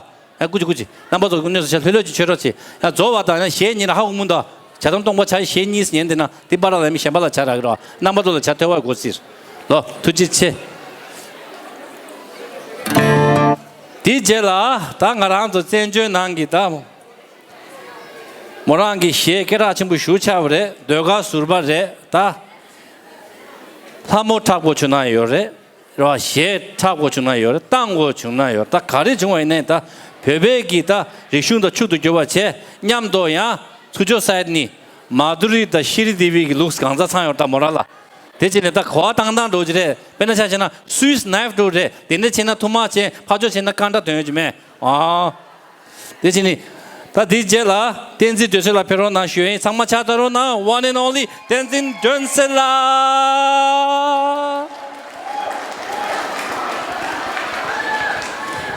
ཨ། སྐུ་མཁྱེན་སྐུ་མཁྱེན། རྣམ་པ་ཚོ་སྐུ་མཁྱེན་ཟེར་ལྷོད་ལྷོད་ཅིག་མཆོད་རོགས་བྱེད། ཡང་རྫོགས་པ་དང་ཡང་གཞས་ཉན་ན་ཧ་གོ་མི་འདུག་ཇ་དམ་སྟོང་པ་ཆགས། གཞས་གཉིས་ཉན་དེ་ན་དེ་པར་ལ་མི་གཞན་པ་ལ་ཇ་རག་གི་རོགས། རྣམ་པ་ཚོ་ལ་ཇ་ཐོལ་པ་དགོས་ཟེར། ལོ། ཐུགས་རྗེ་ཆེ། དེའི་རྗེས་ལ་ད་ང་རང་ཚོ་བཙན་བྱོལ་ནང་གི་ད་མོ་རང་གི་གཞས་སྐད་གྲགས་ཆེན་པོ་ཞེ་པོ་ཆགས་པ་རེད། ཟློས་གར་ཟུར་པ་རེད་ད། ལྷ་མོ་འཁྲབ་དགོས་བྱུང་ན་ཡོད་རེད། རེད་བ། གཞས་འཁྲབ་དགོས་བྱུང་ན་ཡོད་རེད། བཏང་དགོས་བྱུང་ན་ཡོད་རེད། ད་ག་རེ་བྱུང་བ་ཡིན་ནའི་ད་བོད་པའི་གི་ད་རིག་གཞུང་དང་ཕྱུག་ཏུ་གྱུར་པ་བྱས་མཉམ་དུ་ཡང་ཚུར་ཕྱོགས་སའི་ནི་མ་དྷུ་རི་དང་ཤི་རི་དེ་བི་གི་ལུགས་གང་ཚང་ཚང་ཡོད་རེད་ད་མོ་རང་ལ། དེ་བྱས་ནས་ད་གོ་བ་བཏང་སྟངས་འགྲོ་གི་རེད། དཔེར་ན་ཆ་བཞག་ན་སུའི་སི་ནའིབ་འགྲོ་གི་རེད། དེ་འདྲ་བྱས་ན་ཐུར་མ་བྱས་ཕར་ཕྱོགས་བྱས་ན་རྐང་སྒྲ་དོན་ཡོད་ཀྱི་མེད། ཨ། དེ་བྱས་ནས་ད་དེའི་རྗེས་ལ་བསྟན་འཛིན་སྒྲོན་གསལ་ལགས་ཕེབས་རོགས་གནང་ཞུ་ཡིན། ཚང་མ་ཕྱག་བརྡབ་རོགས་གནང་། One and only བསྟན་འཛིན་སྒྲོན་གསལ་ལགས།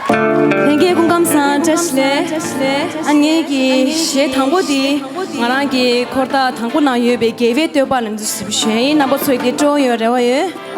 ལྷན་རྒྱས་སྐུ་ཁམས་བཟང་། བཀྲ་ཤིས་བདེ་ལེགས། ཨ། ངེད་ཀྱི་གཞས་དང་པོ་འདི་ང་རང་གི་འཁོར་ཐག་དང་པོ་ནང་ཡོད་པའི་རྒྱལ་བའི་བསྟོད་པ་ལ་འདི་ཞུ་ཡིན། རྣམ་པ་ཚོས་འདི་སྤྲོ་ཡོང་རེ་བ་ཡོད།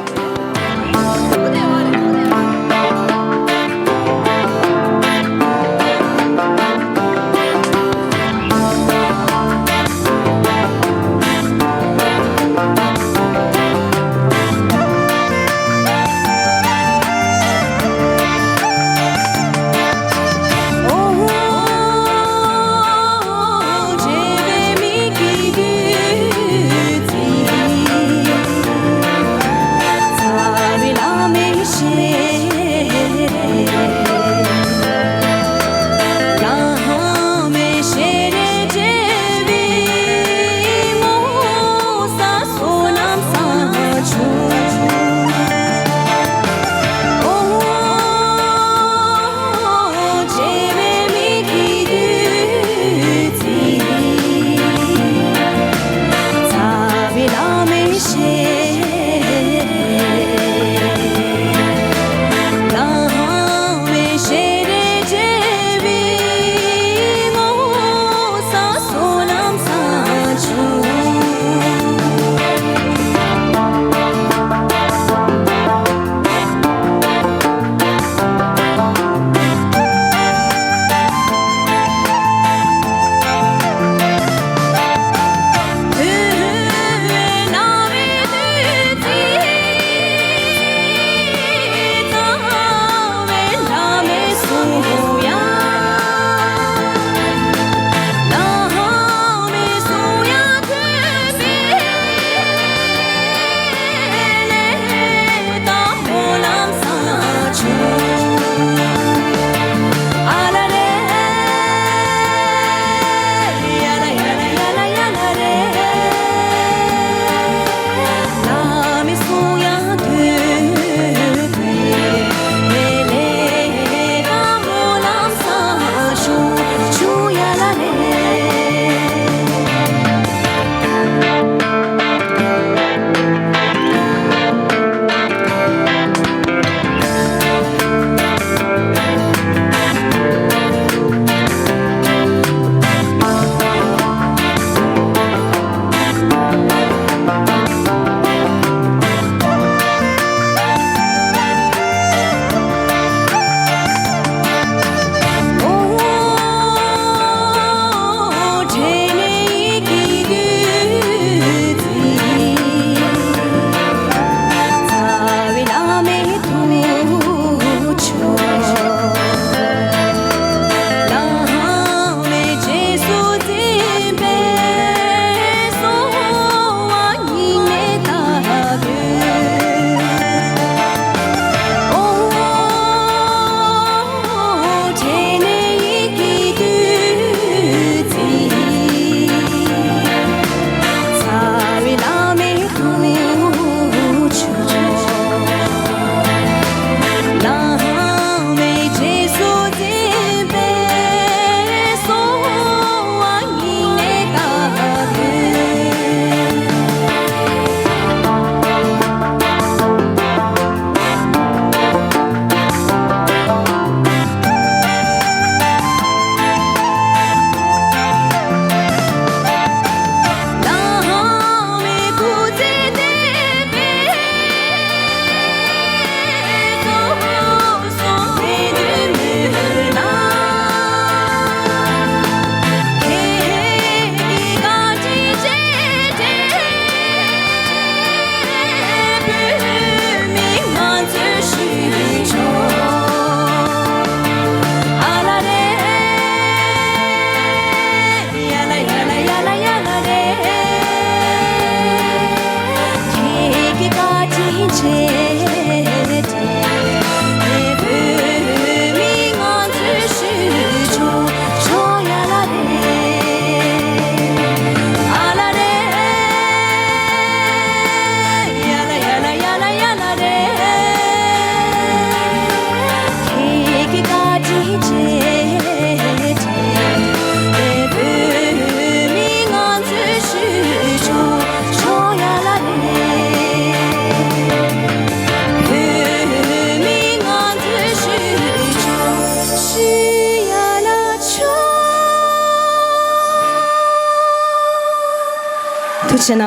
བྱས་ན།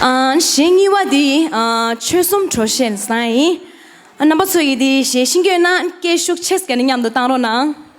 ཨ། གཞས་གཉིས་པ་འདི། ཨ། ཆོལ་གསུམ་དྲོ་གཞས་ཟེར་ཡིན། རྣམ་པ་ཚོ་ཡིས་འདི་གཞས་ཤེས་ཀྱི་ཡོད་ན་སྐད་ཤུགས་ཆེ་ཙམ་གྱིས་མཉམ་དུ་བཏང་རོགས་གནང་།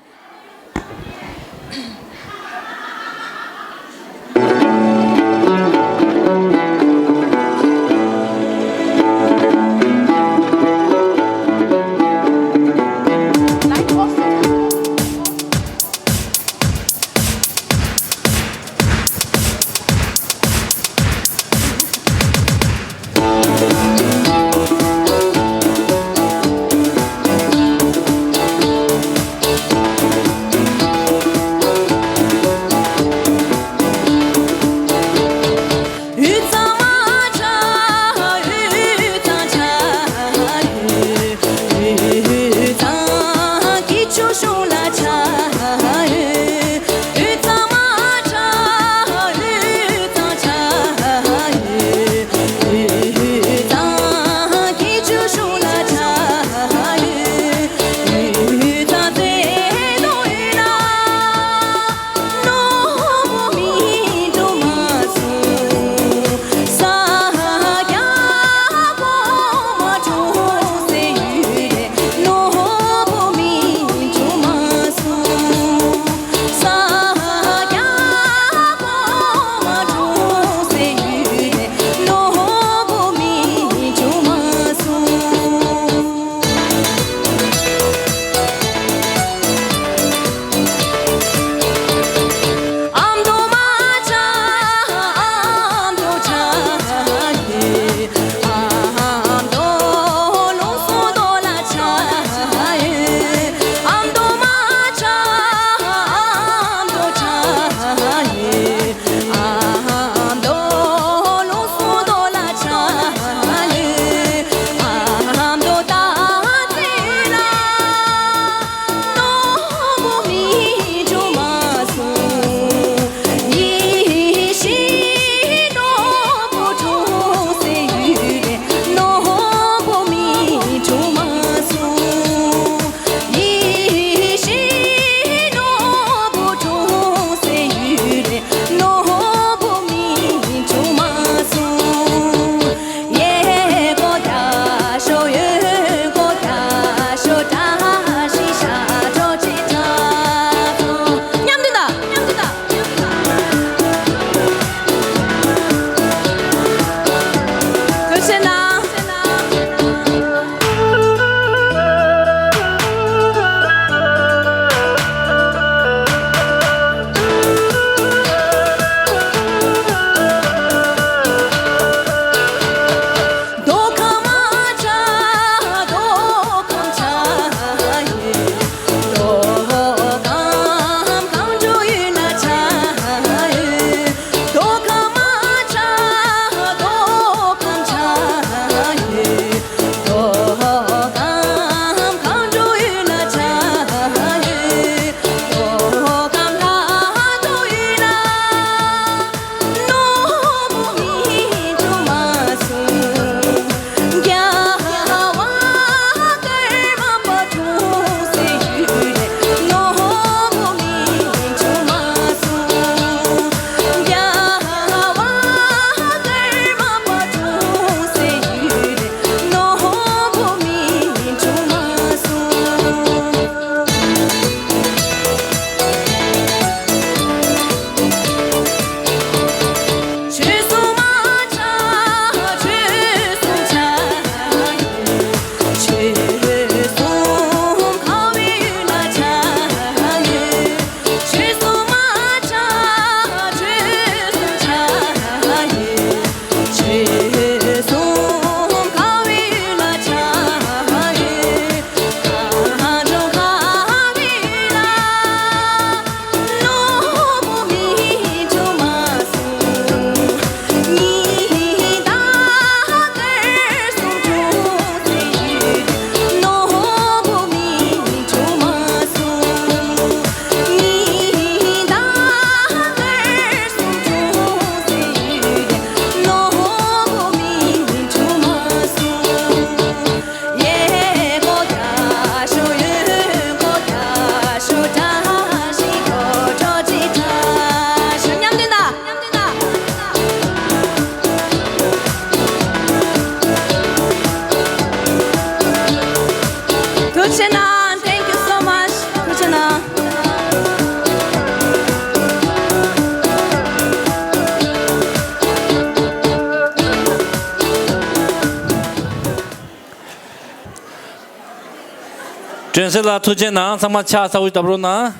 སྒྲོན་གསལ་ལགས་ཐུགས་རྗེ་གནང་། ཚང་མ་ཕྱག་ཚ་པོ་ཞིག་བརྡབ་རོགས་གནང་།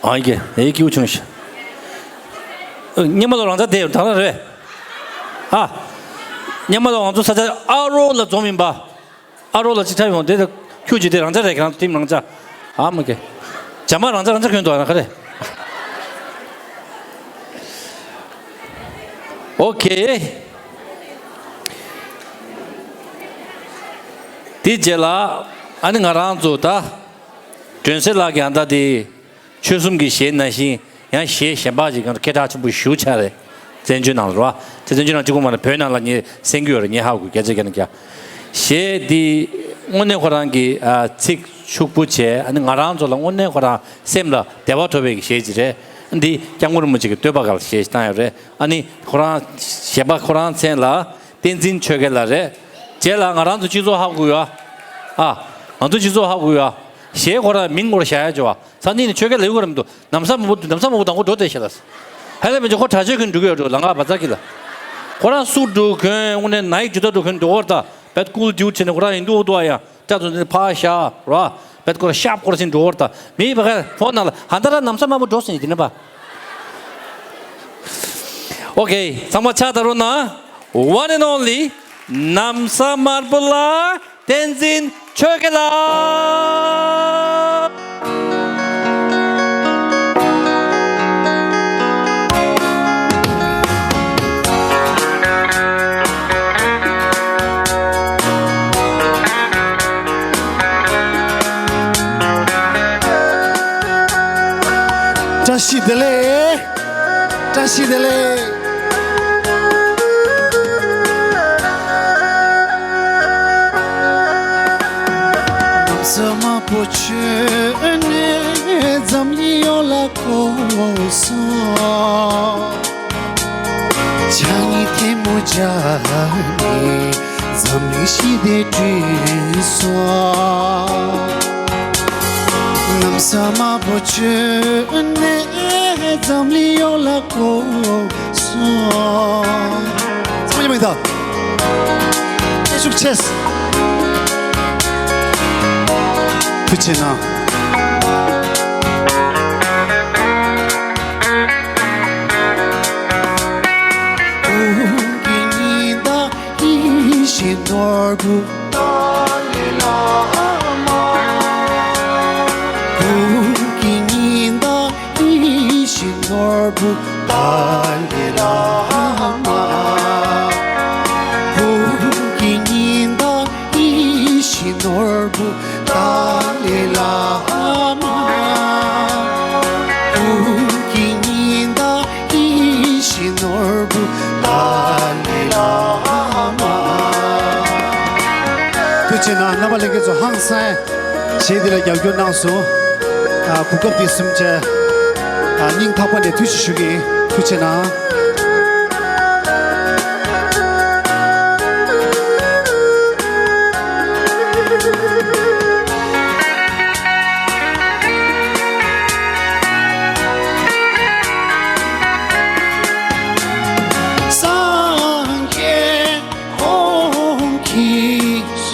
ཨ་ཡེ་ཨེ་སྐྱིད་པོ་བྱུང་ཤག་སྙེ་མ་ལོ་རང་ཅག་དེ་ད་ལ་རེད། ཨ། སྙེ་མ་ལོ་ང་ཚོ་ས་ཆ་ཨ་རོ་ལ་འཛོམས་ཡིན་པ། ཨ་རོ་ལ་ཅི་ཐབས་ཡོང་དེ་ཁྱུ་ཅི་དེ་རང་ཅག་རེད། ཁྱེད་རང་ཚོ་ཊིམ་རང་ཅག་ཨ་མ་གེ། བྱ་མ་རང་ཅག་རང་ཅག་གྱོན་འདུག་ཨ་ན་ཁ་རེད། ཨོ་ཁེ། དེ་རྗེས་ལ་ཨ་ནི་ང་རང་ཚོ་ད་སྒྲོན་གསལ་ལགས་ཀྱི་ཨ་མདའ་དེ། ཆོལ་གསུམ་གྱི་གཞས་ནང་བཞིན་ཡང་གཞས་གཞན་པ་ཅིག་ཡང་སྐད་གྲགས་ཆེན་པོ་ཞེ་པོ་ཆགས་རེད། བཙན་བྱོལ་ནང་ལ་རེད་བ། དེ་བཙན་བྱོལ་ནང་གཅིག་པོ་མ་རེད། བོད་ནང་ལ་ངས་གསན་གྱི་ཡོད་རེད། ངས་ཧ་གོ་བརྒྱ་ཆ་བརྒྱ་ནས་བརྒྱ། གཞས་འདི་དངོས་གནས་ཁོ་རང་གི་ཨ་ཚིག་ཕྱུག་པོ་བྱས། ཨ་ནི་ང་རང་ཚོ་ལ་དངོས་གནས་ཁོ་རང་སེམས་ལ་བདེ་བ་ཐོབ་པའི་གཞས་ཅིག་རེད། འདི་སྐྱབས་མགོན་རིན་པོ་ཆེ་གི་བསྟོད་པ་སྒང་ལ་གཞས་ཤིག་བཏང་ཡོད་རེད། ཨ་ནི་ཁོ་རང་གཞས་པ་ཁོ་རང་མཚན་ལ་བསྟན་འཛིན་ཆོས་རྒྱལ་ལགས་རེད། རྗེས་ལ་ང་རང་ཚོ་སྤྱི་ཚོགས་ཧ་གོ་ཡོད་ཨ། ང་ཚོ་སྤྱི་ཚོགས་ཧ་གོ་ཡོད་ཨ། གཞས་ཁོ་རང་མིང་ངོར་བཞག་ཡ་ཅོ་བ། ས་གནས་ནས་ཆོས་རྒྱལ་ལ་ཡུ་ག་རམ་འདུག་ནམ་ས་མ་བུ་ནམ་ས་མ་བུ་དང་པོ་འགྲོ་དེ་ཤེས་ལ། ཧ་ལས་མི་ཅོ་ཁོ་གྲྭ་ཆོས་ཁོན་འགྲོ་གི་ཡོད་འགྲོ་ལ་ང་བ་ཙག་གི་ལ། ཁོ་རང་སུ་འགྲོ་ཁོན་དངོས་གནས་ནའི་ཇུ་ད་འགྲོ་ཁོན་འགྲོ་བར་ད་བེད་ཀུལ་ཌིའུ་ཆེ་ནས་ཁོ་རང་ཡིན་འདུག་འདུག་ཨ་ཡ་ཅག་ཚོ་འདི་ཕ་ཤ་ར་བེད་ཁོ་རང་ཤབ་ཁོ་རང་ཕྱིན་འགྲོ་བར་ད་མི་བ་ཁ་ཕོ་ན་ལ་ཧ་ད་ར་ནམ་ས་མ་བུ་འགྲོ་སེ་ཡིན་དེ་ནས་པ། ཨོ་ཁེ། ཚང་མ་ཕྱག་བརྡབ་རོགས་གནང་། One and only ནམ་ས་དམར་པོ་ལ། བསྟན་འཛིན་ཆོས་རྒྱལ་ལགས། བཀྲ་ཤིས་བདེ་ལེགས། བཀྲ་ཤིས་བདེ་ལེགས། ནམ་ས་དམར་པོ་ཁྱོད་ནས་འཛམ་གླིང་ཡོངས་ལ་བཀོད་སོང་། ཕྱག་གཉིས་ཐལ་མོ་སྦྱར་ནས་འཛམ་གླིང་ཞི་བདེ་བསྐྲུན་སོང་། ནམ་ས་དམར་པོ་ཁྱོད་ནས་འཛམ་གླིང་ཡོངས་ལ་བཀོད་སོང་། ཚང་མ་མཉམ་དུ། ཐུགས་རྗེ་ཆེ། ཐུགས་རྗེ་གནང་། ཡིད་བཞིན་ནོར་བུ་ཏཱ་ལའི་བླ་མ། བོད་ཀྱི་ཉི་ཟླ་ཡིད་བཞིན་ནོར་བུ་ཏཱ་ལའི་བླ་མ། བོད་ཀྱི་ཉི་ཟླ་ཡིད་བཞིན་ནོར་བུ་ཏཱ་ལའི་བླ་མ། བོད་ཀྱི་ཉི་ཟླ་ཡིད་བཞིན་ནོར་བུ་ཏཱ་ལའི་བླ་མ། ཐུགས་རྗེ་གནང་། རྣམ་པ་ལྷན་རྒྱས་ཚོ་ཧང་སངས་གཞས་འདི་ལ་རྒྱབ་སྐྱོར་གནང་སོང་། ཨ། གོ་སྐབས་འདི་བཟུང་བྱས། ཨ། སྙིང་ཐག་པ་ནས་ཐུགས་རྗེ་ཞུ་གི་ཡིན། ཐུགས་རྗེ་གནང་། སངས་རྒྱས་ཁོང་གིས་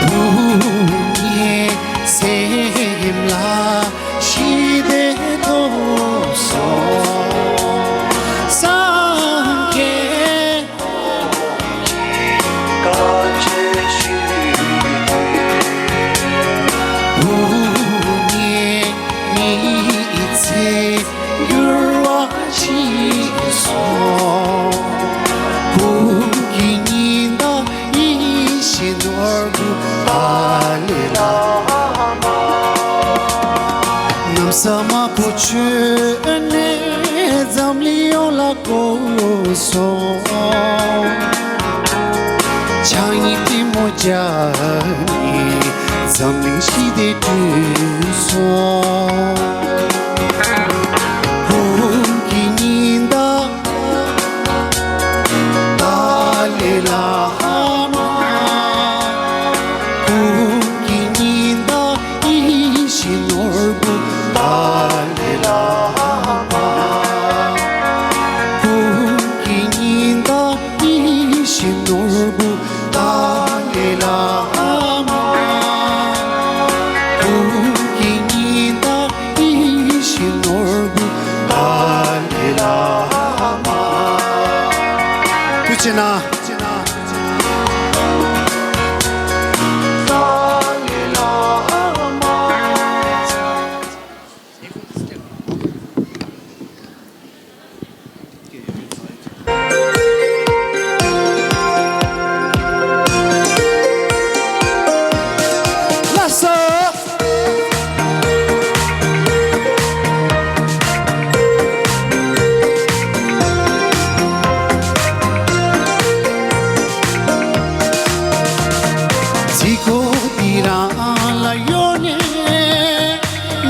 བུ་ངའི་སེམས་ལ་ཞི་བདེ་ཐོབ་སོང་། སངས་རྒྱས་བུ་ངའི་མི་ཚེ་འགྱུར་བ་ཕྱིན་སོང་། བོད་ཀྱི་ཉི་ཟླ་ཡིད་བཞིན་ནོར་བུ་ཏཱ་ལའི་བླ་མ། ནམ་ས་དམར་པོ་ཁྱོད་ནས་འཛམ་གླིང་ཡོངས་ལ་བཀོད་སོང་། ཕྱག་གཉིས་ཐལ་མོ་སྦྱར་ནས་འཛམ་གླིང་ཞི་བདེ་བསྐྲུན་སོང་། བོད་ཀྱི་ཉི་ཟླ་ཏཱ་ལའི་བླ་མ། བོད་ཀྱི་ཉི་ཟླ་ཡིད་བཞིན་ནོར་བུ་ཏཱ་ལའི་ འདི་གོ་འདི་རང་ལ་ཡོད་ནས།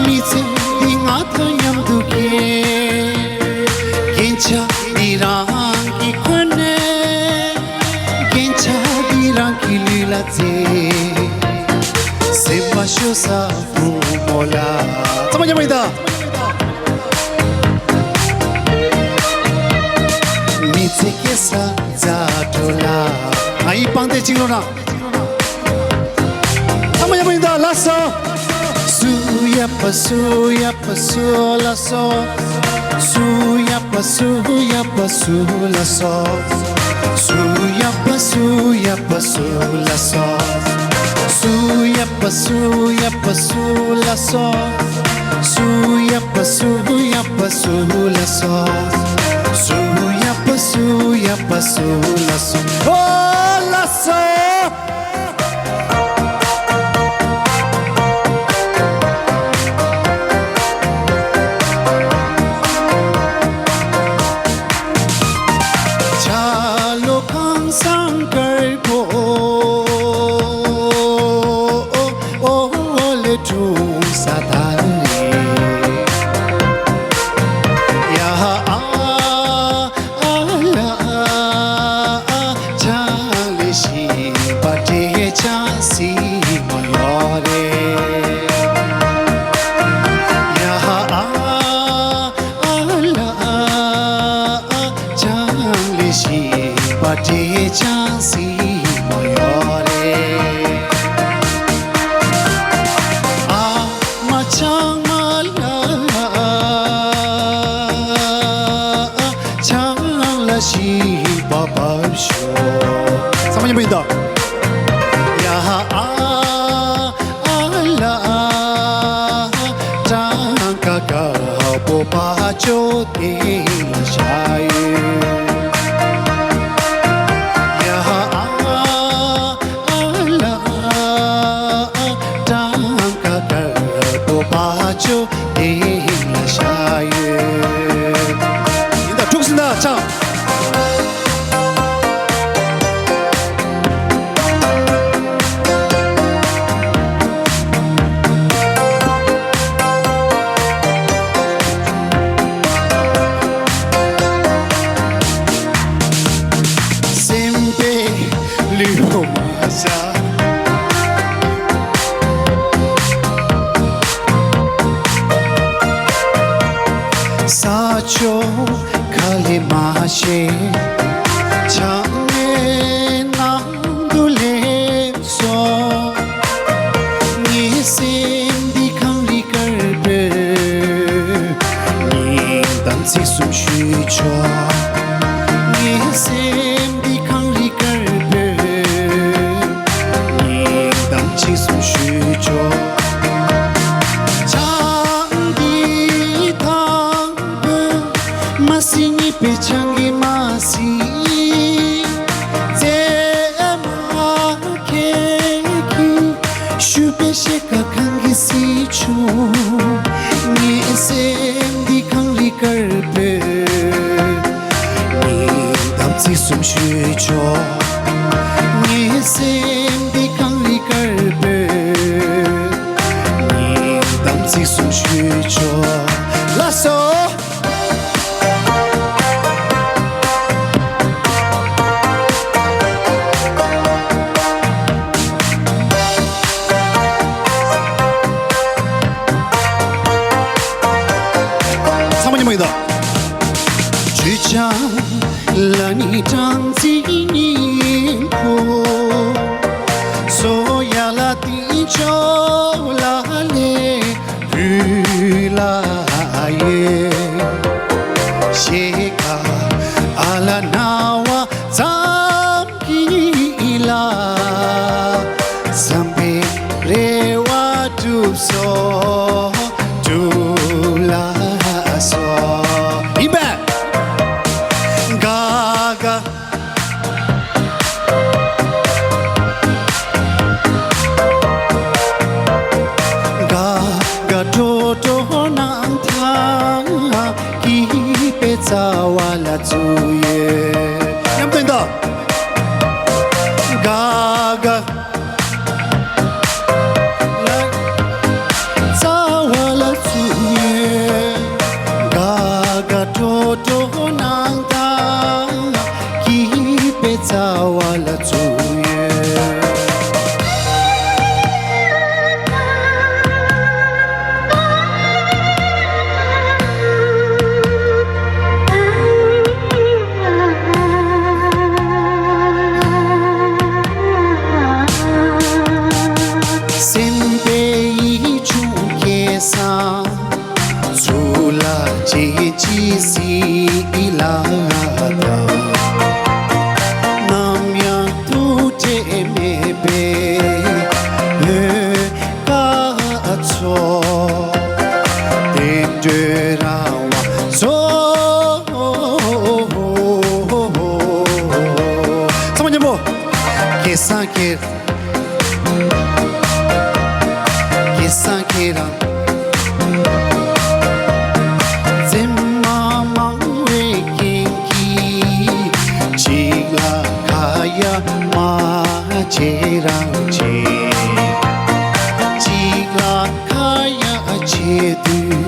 མི་ཚེ་འདི་ང་དང་མཉམ་དུ་སྐྱེལ། རྒྱན་ཆ་འདི་རང་གིས་གོན་ནས། རྒྱན་ཆ་འདི་རང་གི་ལུས་ལ་བཙལ། སེམས་པ་ཤོར་ས་བུ་མོ་ལ། ཚང་མ་མཉམ་པོ་ཡིན་ད། མི་ཚེ་སྐྱེལ་ས་མཛའ་གྲོགས་ལ། ང་ཡི་པང་གདན་བཅིངས་རོགས་གནང་། ཚང་མ་མཉམ་པོ་ཡིན་ད། ལགས་སོ། སུ་ཡ་པ་སུ་ཡ་པ་སུ་ལ་སོ། སུ་ཡ་པ་སུ་ཡ་པ་སུ་ལ་སོ། སུ་ཡ་པ་སུ་ཡ་པ་སུ་ལ་སོ། སུ་ཡ་པ་སུ་ཡ་པ་སུ་ལ་སོ། སུ་ཡ་པ་སུ་ཡ་པ་སུ་ལ་སོ། སུ་ཡ་པ་སུ་ཡ་པ་སུ་ལ་སོ། ཨོ་ལ་སོ། ཆ་ལོ་ཁང་སང་དཀར་པོ། ཨོ་ལེ་ཀྲུང་ས་ད་ལེ། ཡ་ཨ། ཨ་ལ་ཨ། ཆང་ལེ་ཤིང་པ་དྲེ་ཆང་སི་མོ་ཡོད་རེད། ཡ་ཨ། ཨ་ལ་ཨ། ཆང་ལེ་ཤིང་པ་དྲེ་ཆང་སི་མོ་ཡོད་རེད། ཨ། མ་ཆང་མ་ལ། ཆང་ལ་ཤིང་པ་བབས་ཤོག་ཚང་མ་མཉམ་པོ་ཡིན་ད། ཡ་ཧ་ཨ་ཨ་ལ་ཨ། གྲངས་ཀ་དཀར་པོ་བ་ཅོ་སྟེང་ལ་བཞག་ཡོད། ཡ་ཧ་ཨ། ཨ་ལ་ཨ། གྲངས་ཀ་དཀར་པོ་བ་ཅོ་སྟེང་ལ་བཞག་ཡོད། ཡིན་ད། འཁྲུག་ཟིན་ད་ཆང་། སེམས་པའི་ལུས་པོ་མ་ཟ། ས་ཕྱོགས་ཁ་ལས་མ་ཤེས། ཆང་ནས་ནང་དུ་སླེབས་སོང་། ངའི་སེམས་འདི་གངས་རི་དཀར་པོའི་ཉིན་དང་ཚིགས་གསུམ་ཞུས་ཆོག་ངའི་སེམས་འདི་གངས་རི་དཀར་པོའི་ཉིན་དང་ཚིགས་གསུམ་ཞུས་ཆོག་ཆང་འདི་དང་པོ་མ་ཟིན། གཉིས་པའི་ཆང་གིས་མ་ཟིན། རྗེས་མ་ཁྱེད་ཀྱིས་ཞུས་པའི་ཤེལ་དཀར་གངས་ཀྱི་སྲིད་ཆུ། ངའི་སེམས་འདི་གངས་རི་དཀར་པོའི་ཉིན་དང་ཚིགས་གསུམ་ཞུས་ཆོག་ངའི་སེམས་འདི་གངས་རི་དཀར་པོའི་ཉིན་དང་ཚིགས་གསུམ་ཞུས་ཆོག་ལགས་སོ། ཚང་མ་མཉམ་པོ་ཡིན་ད། ཆུ་ཆང་ལ་ནི་གྲངས་ཚིག་སྙིང་ཁུང་། སོ་ཡ་ལ་ཏིང་ཅོ་ལ་ལེ་བུ་ལ་ཡེ། ཤེ་ཀ་ཨ་ལ་ན་བ་ཙམ་གྱི་ལ། བསམ་པའི་རེ་བ་གྲུབ་སོང་། གྲུབ་ལ་སོང་། ཡིན་པས། ག་ག་ག་ག་ཀྲོ་ཀྲོ་ནང་ཐང་གི་པེ་ཙ་བ་ལ་ཚུ་ཡོད། མཉམ་དུ་ཡིན་ད། ག་ག་བྱེད་མེད་པའི་འོད་དཀར་ཚོགས། བསྟན་འགྲོའི་རང་དབང་ཚོགས། ཚང་མ་མཉམ་པོ། ཁེ་སང་ཁེ། ཁེ་སང་ཁེ་རང་། མཛེས་མ་མང་བའི་རྐྱེན་གྱིས། གཅིག་ལ་ཁ་ཡ་མ་བྱེད་རང་བྱེད། གཅིག་ལ་ཁ་ཡ་བྱེད་དུས།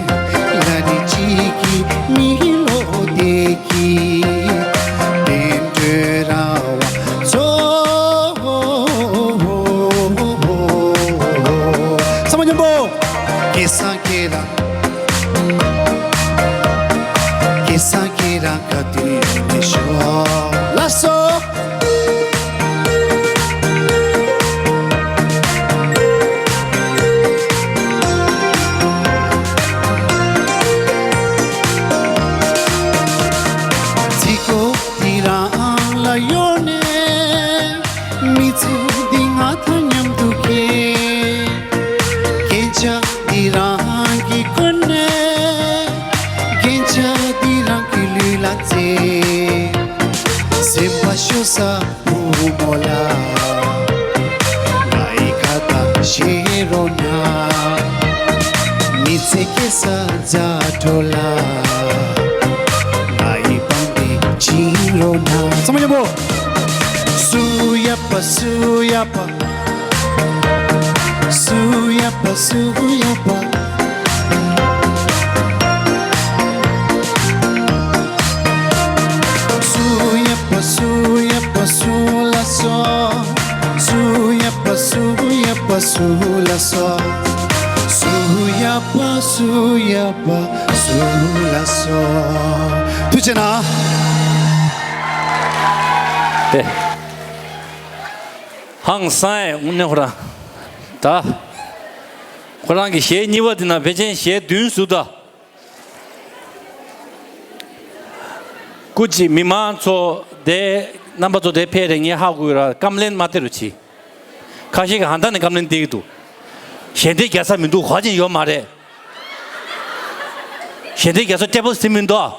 ལ་ནི་གཅིག་གིས་མི་ལོ་དེ། ཀྱི་བསྟན་འགྲོའི་རང་དབང་ཚོགས། ཚང་མ་མཉམ་པོ། ཁེ་སང་ཁེ་རང་། ཁེ་སང་ཁེ་རང་ག་དུས་ཡོང་ནས་ཤོག་ལགས་སོ། ཚིག་གོ་འདི་རང་ལ་གཡོར་ནས། མི་ཚེ་འདི་ང་དང་མཉམ་དུ་སྐྱེལ། རྒྱན་ཆ་འདི་རང་གིས་གོན་ནས། རྒྱན་ཆ་འདི་རང་གི་ལུས་ལ་བཙལ། སེམས་པ་ཤོར་ས་བུ་མོ་ལ། ང་ཡི་ཁ་བཏགས་བཞེས་རོགས་གནང་། མི་ཚེ་སྐྱེལ་ས་མཛའ་གྲོགས་ལ། ང་ཡི་པང་གདན་བྱིན་རོགས་གནང་། ཚང་མ་མཉམ་པོ། སུ་ཡ་པ་སུ་ཡ་པ། སུ་ཡ་པ་སུ་ཡ་པ། སུ་ཡ་པ་སུ་ཡ་པ་སུ་ལ་སོ། སུ་ཡ་པ་སུ་ཡ་པ་སུ་ལ་སོ། སུ་ཡ་པ་སུ་ཡ་པ་སུ་ལ་སོ། ཐུགས་རྗེ་གནང་། ཧང་སང་ཡས་དངོས་གནས་ཁོ་རང་། ད། ཁོ་རང་གི་གཞས་གཉིས་པ་དེ་ན་ཕལ་ཆེར་གཞས་བདུན་ཟུར་ད། སྐུ་མཁྱེན་མི་མང་ཚོ་དེ་རྣམ་པ་ཚོ་དེ་ཕེབས་རེ་ངས་ཧ་གོ་ཡོད་ར། ཀམ་ལེན་མ་སྟེར་རོ་ཆི། ཁ་ཤས་ཀྱི་ཧ་ད་ནས་ཀམ་ལེན་སྟེར་གི་འདུག་གཞས་འདི་རྒྱག་ས་མི་འདུག་གོ་ཅན་ཡོད་མ་རེད། གཞས་འདི་རྒྱག་ས་ཊེ་བལ་སི་མི་འདུག་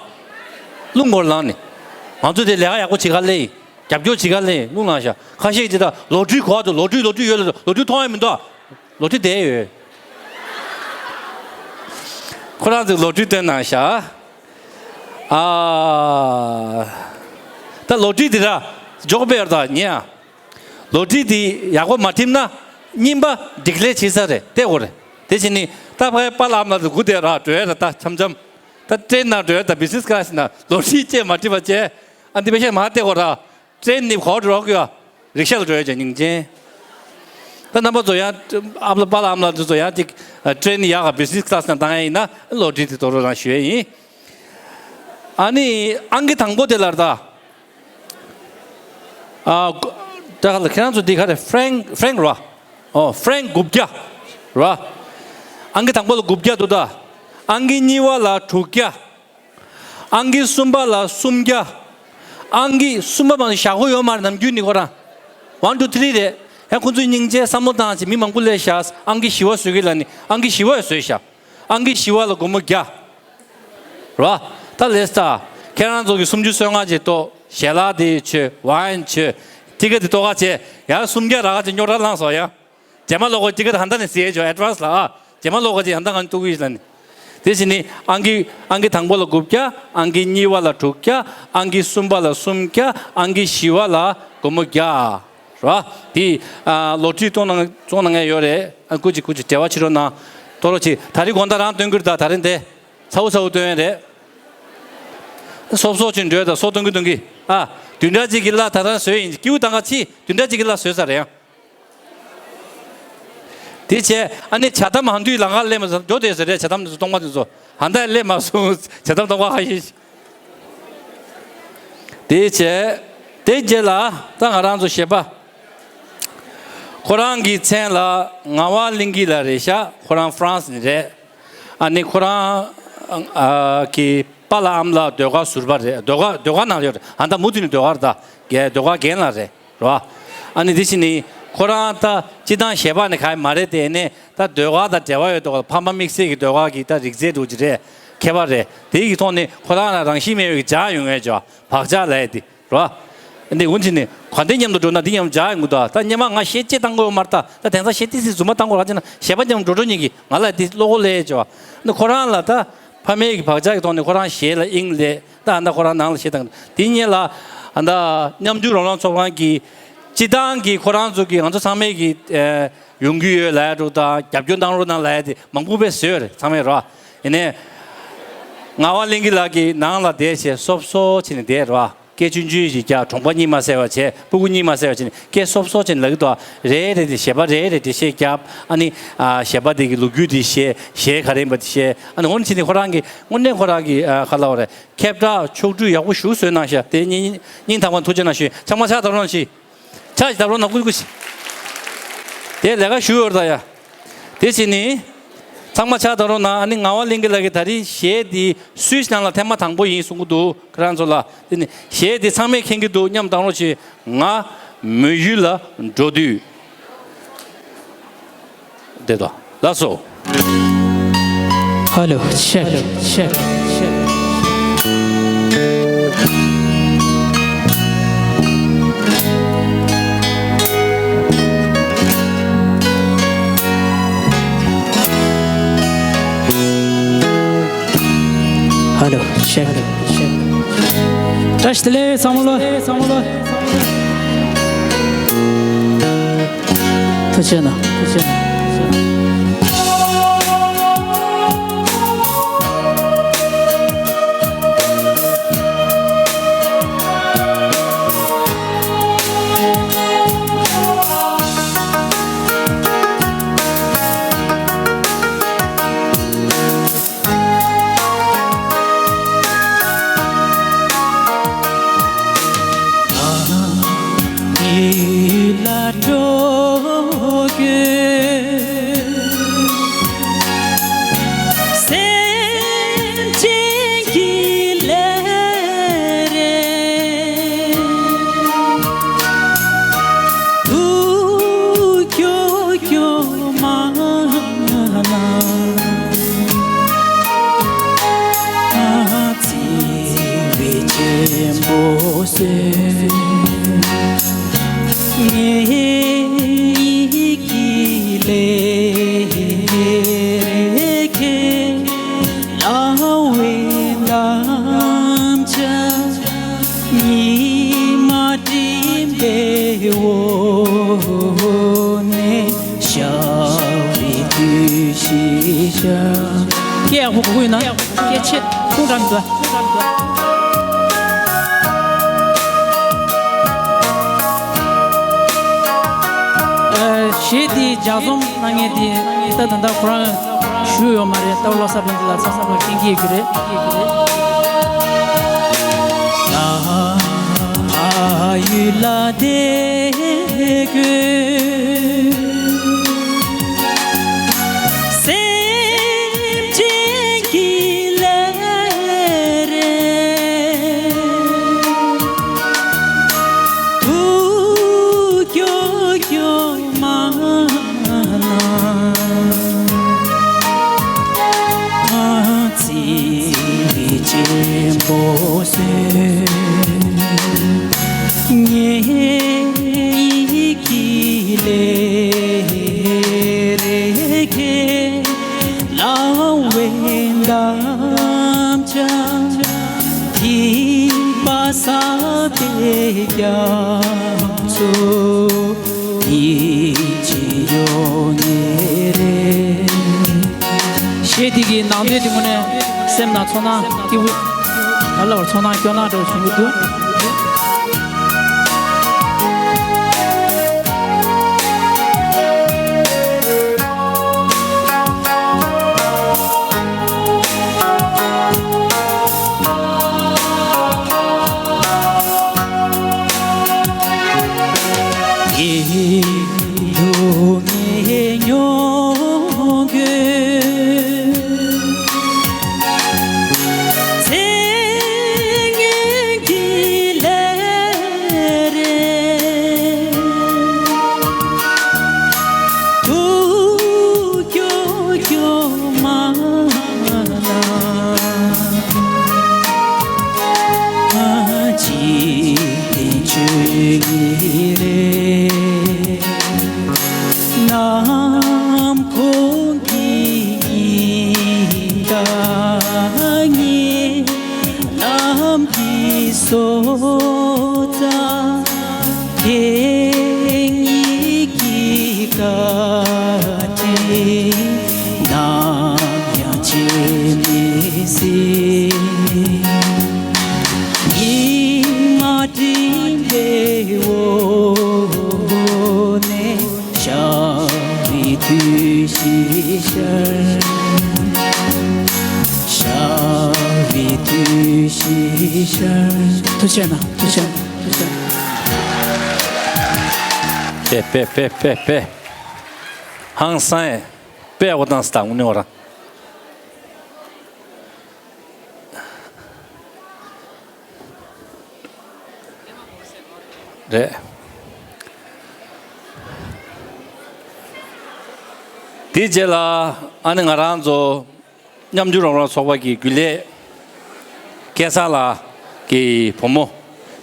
རླུང་འཁོར་ལངས་ནས། ང་ཚོ་དེ་ལས་ཀ་ཡག་པོ་བྱེད་ག་ལེ་ཡིན། རྒྱབ་སྐྱོར་བྱེད་ག་ལེ་ཡིན། རླུང་ལངས་ཤག་ཁ་ཤས་ཀྱིས་ད་ལོ་ཊི་རི་གོ་འདུག་ལོ་ཊི་རི་ལོ་ཊི་རི་ཡོད་ལ་ལོ་ཊི་རི་མཐོང་ཡ་མི་འདུག་ལོ་ཊི་རི་བསྡད་ཡོད། ཁོ་རང་ཚོས་ལོ་ཊི་རི་བཏོན་གནང་ཤག་ཨ། ད་ལོ་ཊི་རི་དེ་ར་འཇོག་པའི་ཡར་ད་ཉེ་ཨ། ལོ་ཊི་རི་དེ་ཡག་པོ་མ་ཐིམ་ན་རྙིང་པ་ཌི་ཀི་ལེར་བྱེད་ས་རེད་བལྟས་དགོས་རེད། དེ་བྱས་ནི་ད་ཕ་ཡ་པཱ་ལགས་ཨ་མ་ལགས་ཚོ་སྒུག་བསྡད་ར་འགྲོ་ཡ་ར་ད་འཆམ་འཆམ། ད་ཊེན་ནང་འགྲོ་ཡ་ད་བི་ཛི་ནེ་སི་ཀི་ལ་སི་ནང་ལོ་ཊི་རི་བཅས་མ་ཐིམ་པ་བཅས། ཨ་འདི་པེ་ཤ་མ་བལྟས་དགོས་ར། ཊེན་ནི་གོ་འགྲོ་གི་ཡ། རིག་ཤ་ལ་འགྲོ་ཡ་ཅན་སྙིང་རྗེ། ད་རྣམ་པ་ཚོ་ཡང་ཨ་པ་ལགས་པཱ་ལགས་ཨ་མ་ལགས་ཚོ་ཡང་ཅིག་ཊེན་ནི་ཡག་ག་བི་ཛི་ནེ་སི་ཀི་ལ་སི་ནང་བཏང་ཡ་ཡིན་ན་ལོ་ཊི་རི་དེ་དོ་རོ་རང་ཞུ་ཡ་ཡིན། ཨ་ནི་ཨང་ཀི་དང་པོ་དེ་ལར་ད། ཨ། ད་ག་ལ་ཁྱེད་རང་ཚོ་འདི་ག་རེ་ཧྥེ་རེང་ཧྥེ་རེང་ར། ཨོ་ཧྥེ་རེང་དགུ་བརྒྱ། ར། ཨང་ཀི་དང་པོ་ལ་དགུ་བརྒྱ་འདུག་ད། ཨང་ཀི་གཉིས་པ་ལ་དྲུག་བརྒྱ། ཨང་ཀི་གསུམ་པ་ལ་སུམ་བརྒྱ། ཨང་ཀི་གསུམ་པ་མ་གཏོགས་བཞག་གོ་ཡོད་མ་རེད། ནམ་རྒྱུན་ནི་ཁོ་རང་། ཝན་ཊུ་ཐི་རི་རེད། ཡང་ཁོ་ཚོས་སྙིང་རྗེ་བསམ་བློ་བཏང་བྱས་མི་མང་པོ་སླེབས་ཤག་ཨང་ཀི་བཞི་པ་བཟོ་གི་ལ་ནི་ཨང་ཀི་བཞི་པ་བཟོས་ཤག་ཨང་ཀི་བཞི་པ་ལ་སྒོར་མོ་བརྒྱ། ར། ད་ལེས་ད། ཁྱེད་རང་ཚོ་གི་སུམ་ཅུ་སོ་ལྔ་ཅིག་གཏོགས་ཞལ་ལག་དེ་མཆོད་ཝའིན་མཆོད། ཊི་ཀེ་ཊི་དེ་གཏོགས་ཀ་བྱས་ཡང་སུམ་བརྒྱ་རག་ག་བྱས་རྙོག་དྲ་བསླངས་སོང་ཡ། རྗེས་མ་ལོག་གི་ཊི་ཀེ་ཊི་ཧ་ད་ནས་ཟེར་ཡས་ཅོ་ཨེ་ཌི་ཝན་སི་ལ་ཨ། རྗེས་མ་ལོག་གི་ཅིག་ཧ་ད་ང་གཏུག་གི་ལ་ནི། དེ་བཞིན་ནི་ཨང་ཀི་ཨང་ཀི་དང་པོ་ལ་དགུ་བརྒྱ། ཨང་ཀི་གཉིས་པ་ལ་དྲུག་བརྒྱ། ཨང་ཀི་གསུམ་པ་ལ་སུམ་བརྒྱ། ཨང་ཀི་བཞི་པ་ལ་སྒོར་མོ་བརྒྱ། ར། དེ་ཨ་ལོ་ཊི་རི་གཏོང་གནང་གཏོང་གནང་མཁན་ཡོད་རེད། ཨ་སྐུ་མཁྱེན་སྐུ་མཁྱེན་འབྲེལ་བ་བྱེད་རོགས་གནང་། གཏོང་རོགས་གྱིས། ད་རེས་དགོང་དག་རང་སྟོན་གྱི་རེད། ད་ད་རེས་འདི་ཚ་བོ་ཚ་བོ་སྟོན་ཡས་རེད། སོབ་སོབ་ཅིག་འགྲོས་དང་སོ་སྟོན་གྱི་སྟོན་གྱི། ཨ། བདུན་ཕྲག་གཅིག་གི་གླ་ད་ལྟ་བཟོས་ཡིན། སྐྱིད་པོ་དང་ག་ཕྱི་བདུན་ཕྲག་གཅིག་གི་གླ་བཟོས་ཚར་རེད་ཡང་། དེ་བྱས་ཨ་ནི་ཇ་དམ་ཧང་དུས་ལ་ང་སླེབས་མ་སོང་། འགྲོ་བསྡད་ཟེར་རེད། ཇ་དམ་དེ་ཚོ་སྟོང་པ་དེ་ཚོ་ཧང་ད་སླེབས་མ་སོང་། ཇ་དམ་སྟོང་པ་ཧ་ཡིན། དེ་བྱས་དེ་རྗེས་ལ་ད་ང་རང་ཚོ་གཞས་པ། ཁོ་རང་གི་མཚན་ལ་ངག་དབང་གླིང་སྐྱིད་ལགས་རེད་ཤག་ཁོ་རང་ཧྥ་རན་སི་ནས་རེད། ཨ་ནི་ཁོ་རང་ཨ་གི་པཱ་ལགས་ཨ་མ་ལགས་ཟློས་གར་ཟུར་པ་རེད། ཟློས་གར་ཟློས་གར་ནང་ཡོད་རེད། ཧ་ད་མུ་མཐུད་ནས་ཟློས་གར་ད་རྒན་ཟློས་གར་རྒན་ལགས་རེད། རེད་བ། ཨ་ནི་དེ་བཞིན་ནི་ཁོ་རང་ད་སྤྱིར་བཏང་གཞས་པ་ནི་ག་ཡེ་མ་རེད་དེ། ནས་ད་ཟློས་གར་དང་འབྲེལ་བ་ཡོད་དོ། ཕ་མ་དམིགས་བསལ་གྱི་ཟློས་གར་གྱི་ད་རིག་རྩལ་འདྲ་བོ་ཅིག་རེད། མཁས་པ་རེད། དེ་ཡི་ཐོག་ནས་ཁོ་རང་ལ་རང་བཞིན་མེད་པའི་གི་འཇགས་ཡོང་ཡས་ཅིག་བག་ཆགས་ལབ་ཡས་དེ་རེད་པ། འདི་འོ་ཅི་ནས་ག་འདྲ་མཉམ་དུ་འགྲོ་ན་འདི་མཉམ་འཇགས་ཡོང་གི་འདུག་ད་སྔོན་མ་ང་གཞས་ཅིག་བཏང་དགོས་མ་རེད། ད་ད་དེང་སང་གཞས་ཏོག་ཙམ་རྫུན་མ་བཏང་དགོས་རེད་ཅེ་ན། གཞས་པ་མཉམ་འགྲོ་འགྲོ་ཉིད་ཀྱིས་ང་ལ་འདི་བློ་ཁོག་སླེབས་ཡས་ཅིག་བ། འདི་ཁོ་རང་ལ་ད་ཕ་མའི་གི་བག་ཆགས་ཀྱི་ཐོག་ནས་ཁོ་རང་གཞས་ལ་དབྱིངས་སླེབས། ད་ཨ་ད་ཁོ་རང་ནང་ལ་གཞས་བཏང་། དེ་སྔོན་ལ་ཨ་ད་མཉམ་འཇུག་རོགས་རམ་ཚོགས་ཁང་གི་སྤྱིར་བཏང་གི་ཁོ་རང་ཚོ་གི་ང་ཚོ་ཚང་མས་ཀྱི་ཨེ་ཡོང་གི་ཡོད་ལབ་ཡ་འདྲ་བོ་དང་། རྒྱབ་སྐྱོར་གནང་རོགས་གནང་ལབ་ཡ་དེ་མང་པོ་དཔེ་བཟོས་ཡོད་རེད། ཚང་མས་རོ། ཡིན་ནའི་ངག་དབང་ལྷན་རྒྱས་ལགས་ཀྱིས་ནང་ལ་བསྡད་བྱས་སོབ་སོབ་བྱས་ནས་བསྡད་རོ། སྐད་ཆུང་ཆུང་ཞིག་རྒྱག་གྲོང་པ་གཉིད་མ་སད་པ་བྱས། སྤུ་གུ་གཉིད་མ་སད་པ་བྱས་ནས་སྐད་སོབ་སོབ་བྱས་ནས་ལབ་ཀྱི་འདུག་རེད་རེད་དེ་གཞས་པ་རེད་རེད་དེ་གཞས་རྒྱབ། ཨ་ནི་ཨ་གཞས་པ་དེ་གི་ལོ་རྒྱུས་དེ་བཤད། གཞས་ག་རེ་ཡིན་པ་དེ་བཤད། ཨ་ནི་འོ་ན་བྱས་ནས་ཁོ་རང་གི་དངོས་གནས་ཁོ་རང་གི་ཨ་ག་ལབ་དགོས་རེད། ཁྱབ་བསྒྲགས་ཕྱོགས་བསྒྲིགས་ཡག་པོ་ཞེ་པོ་བཟོས་གནང་ཤག་དེ་སྙིང་སྙིང་ཐག་པ་ནས་ཐུགས་རྗེ་གནང་ཞུ། ཚང་མ་ཕྱག་བརྡབ་རོགས་གནང་ཞུ། ཕྱག་ཅིག་བརྡབ་རོགས་གནང་། ཀུ་ཀུ་ཤི། དེ་ལས་ཀ་ཞུ་ཡོད་རེད་ད་ཡ། དེ་བྱས་ནས་ཚང་མ་ཕྱག་བརྡབ་རོགས་གནང་། ཨ་ནི་ངག་དབང་ལྷན་རྒྱས་ལགས་ཀྱིས་ད་རེས་གཞས་འདི་སུད་སི་ནང་ལ་ཐེངས་མ་དང་པོ་ཡིན་གསུང་གི་འདུག་ཁོ་རང་ཚོ་ལ། དེ་ནི་གཞས་འདི་ཚང་མས་མཁྱེན་གྱི་འདུག་མཉམ་བཏང་རོགས་བྱེད། ང་མོན་ཡུལ་ལ་འགྲོ་དུས། དེ་དང་ལགས་སོ། Hello, check, check, check. Hello, check, check. བཀྲ་ཤིས་བདེ་ལེགས་ཚང་མ་ལོ། ཐུགས་རྗེ་གནང་། ཐུགས་རྗེ་གནང་། སྐད་ཡག་པོ་གོ་གི་ཡོད་ན། སྐད་ཆེ་ཐུང་དྲགས་མི་འདུག་ཨ། གཞས་འདི་ལྗགས་རྩོམ་གནང་མཁན་དེ་ད་ད་ལྟ་ཁོ་རང་བཞུགས་ཡོད་མ་རེད། ད་བློ་བཟང་དཔལ་ལྡན་ལགས་ཚང་མ་མཁྱེན་གྱི་ཡོད་ཀྱི་རེད། གཞས་འདི་གི་ནང་དོན་དེ་དངོས་གནས་སེམས་ནང་ཚོར་སྣང་སྐྱིད་པོ། ག་ལ་བར་ཚོར་སྣང་སྐྱོ་སྣང་འདྲ་བོ་བྱུང་གི་འདུག་ཐུགས་རྗེ་གནང་། ཐུགས་རྗེ་གནང་། ཐུགས་རྗེ་གནང་། དཔེ་དཔེ་དཔེ་དཔེ་དཔེ། ཧང་སང་ཡེ། དཔེ་ཡག་པོ་བཏང་སྟེ་དངོས་གནས་ཁོ་རང་རེད། དེའི་རྗེས་ལ་ཨ་ནི་ང་རང་ཚོ་ཉམས་འགྱུར་རོགས་རམ་ཚོགས་པ་གི་རྒྱུན་ལས་སྐལ་བཟང་ལགས་ཀྱི་བུ་མོ་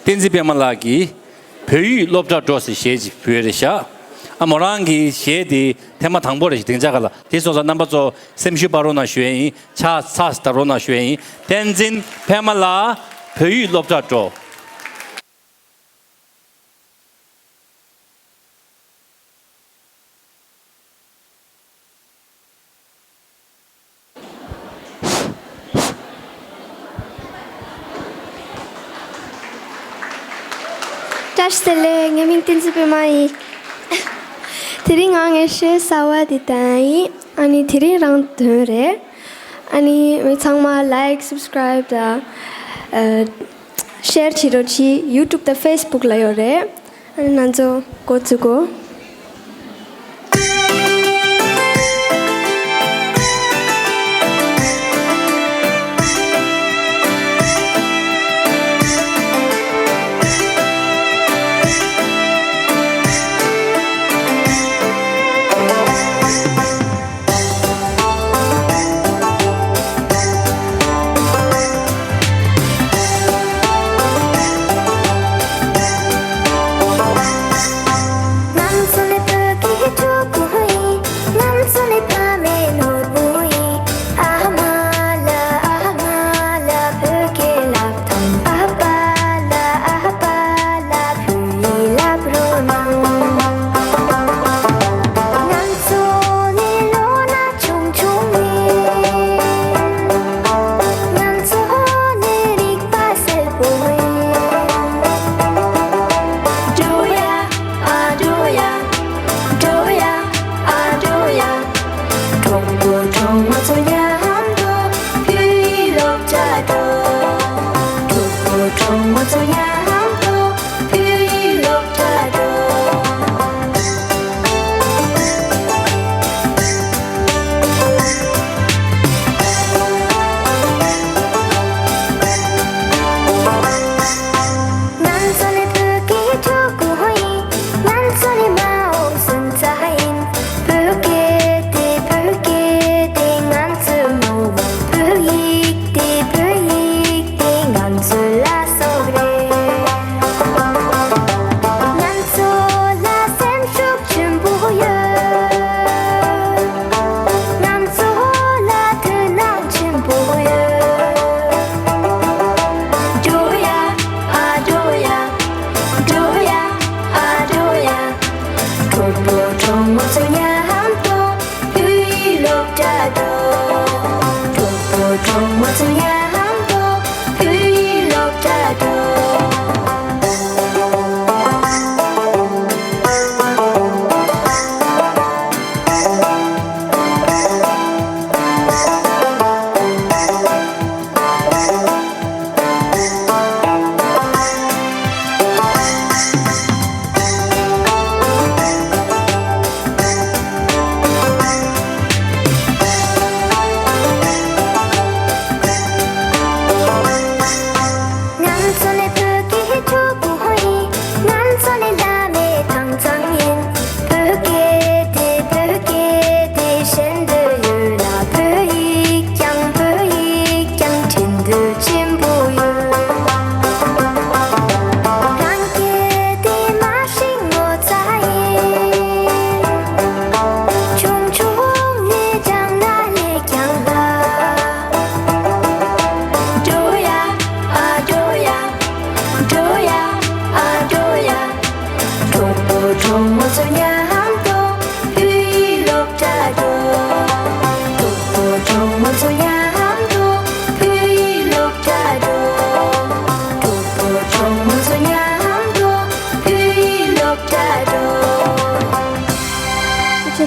བསྟན་འཛིན་པད་མ་ལགས་ཀྱིས་བོད་ཡིག་སློབ་གྲྭ་འགྲོ་ཟེར་གཞས་ཅིག་ཕུལ་རེད་ཤག་ཨ་མོ་རང་གི་གཞས་དེ་ཐེངས་མ་དང་པོ་རེད་ཤག་སྡིངས་ཆ་ཁ་ལ། དེ་སོང་ཙང་རྣམ་པ་ཚོ་སེམས་ཤུགས་སྤར་རོགས་གནང་ཞུ་ཡས་ཡིན། ཕྱག་འཚལ་ད་རོགས་གནང་ཞུ་ཡས་ཡིན། བསྟན་འཛིན་པད་མ་ལགས་བོད་ཡིག་སློབ་གྲྭ་འགྲོ། བཀྲ་ཤིས་བདེ་ལེགས། ངའི་མིང་བསྟན་འཛིན་པད་མ་ཡིན། དེ་རིང་ང་ངའི་གཞས་གསར་པ་དེ་བཏང་ཡིན། ཨ་ནི་དེ་རིང་རང་འདོན་རེད། ཨ་ནི་མི་ཚང་མ་ལའིཀ་སབ་སི་ཀ་རའིབ་དང་ཨ། ཤེར་བྱེད་རོགས་གྱིས། ཡུ་ཊུབ་དང་ཕེ་སི་བུག་ལ་ཡོད་རེད། ཨ་ནི་ང་ཚོ་འགོ་བཙུགས་གོ།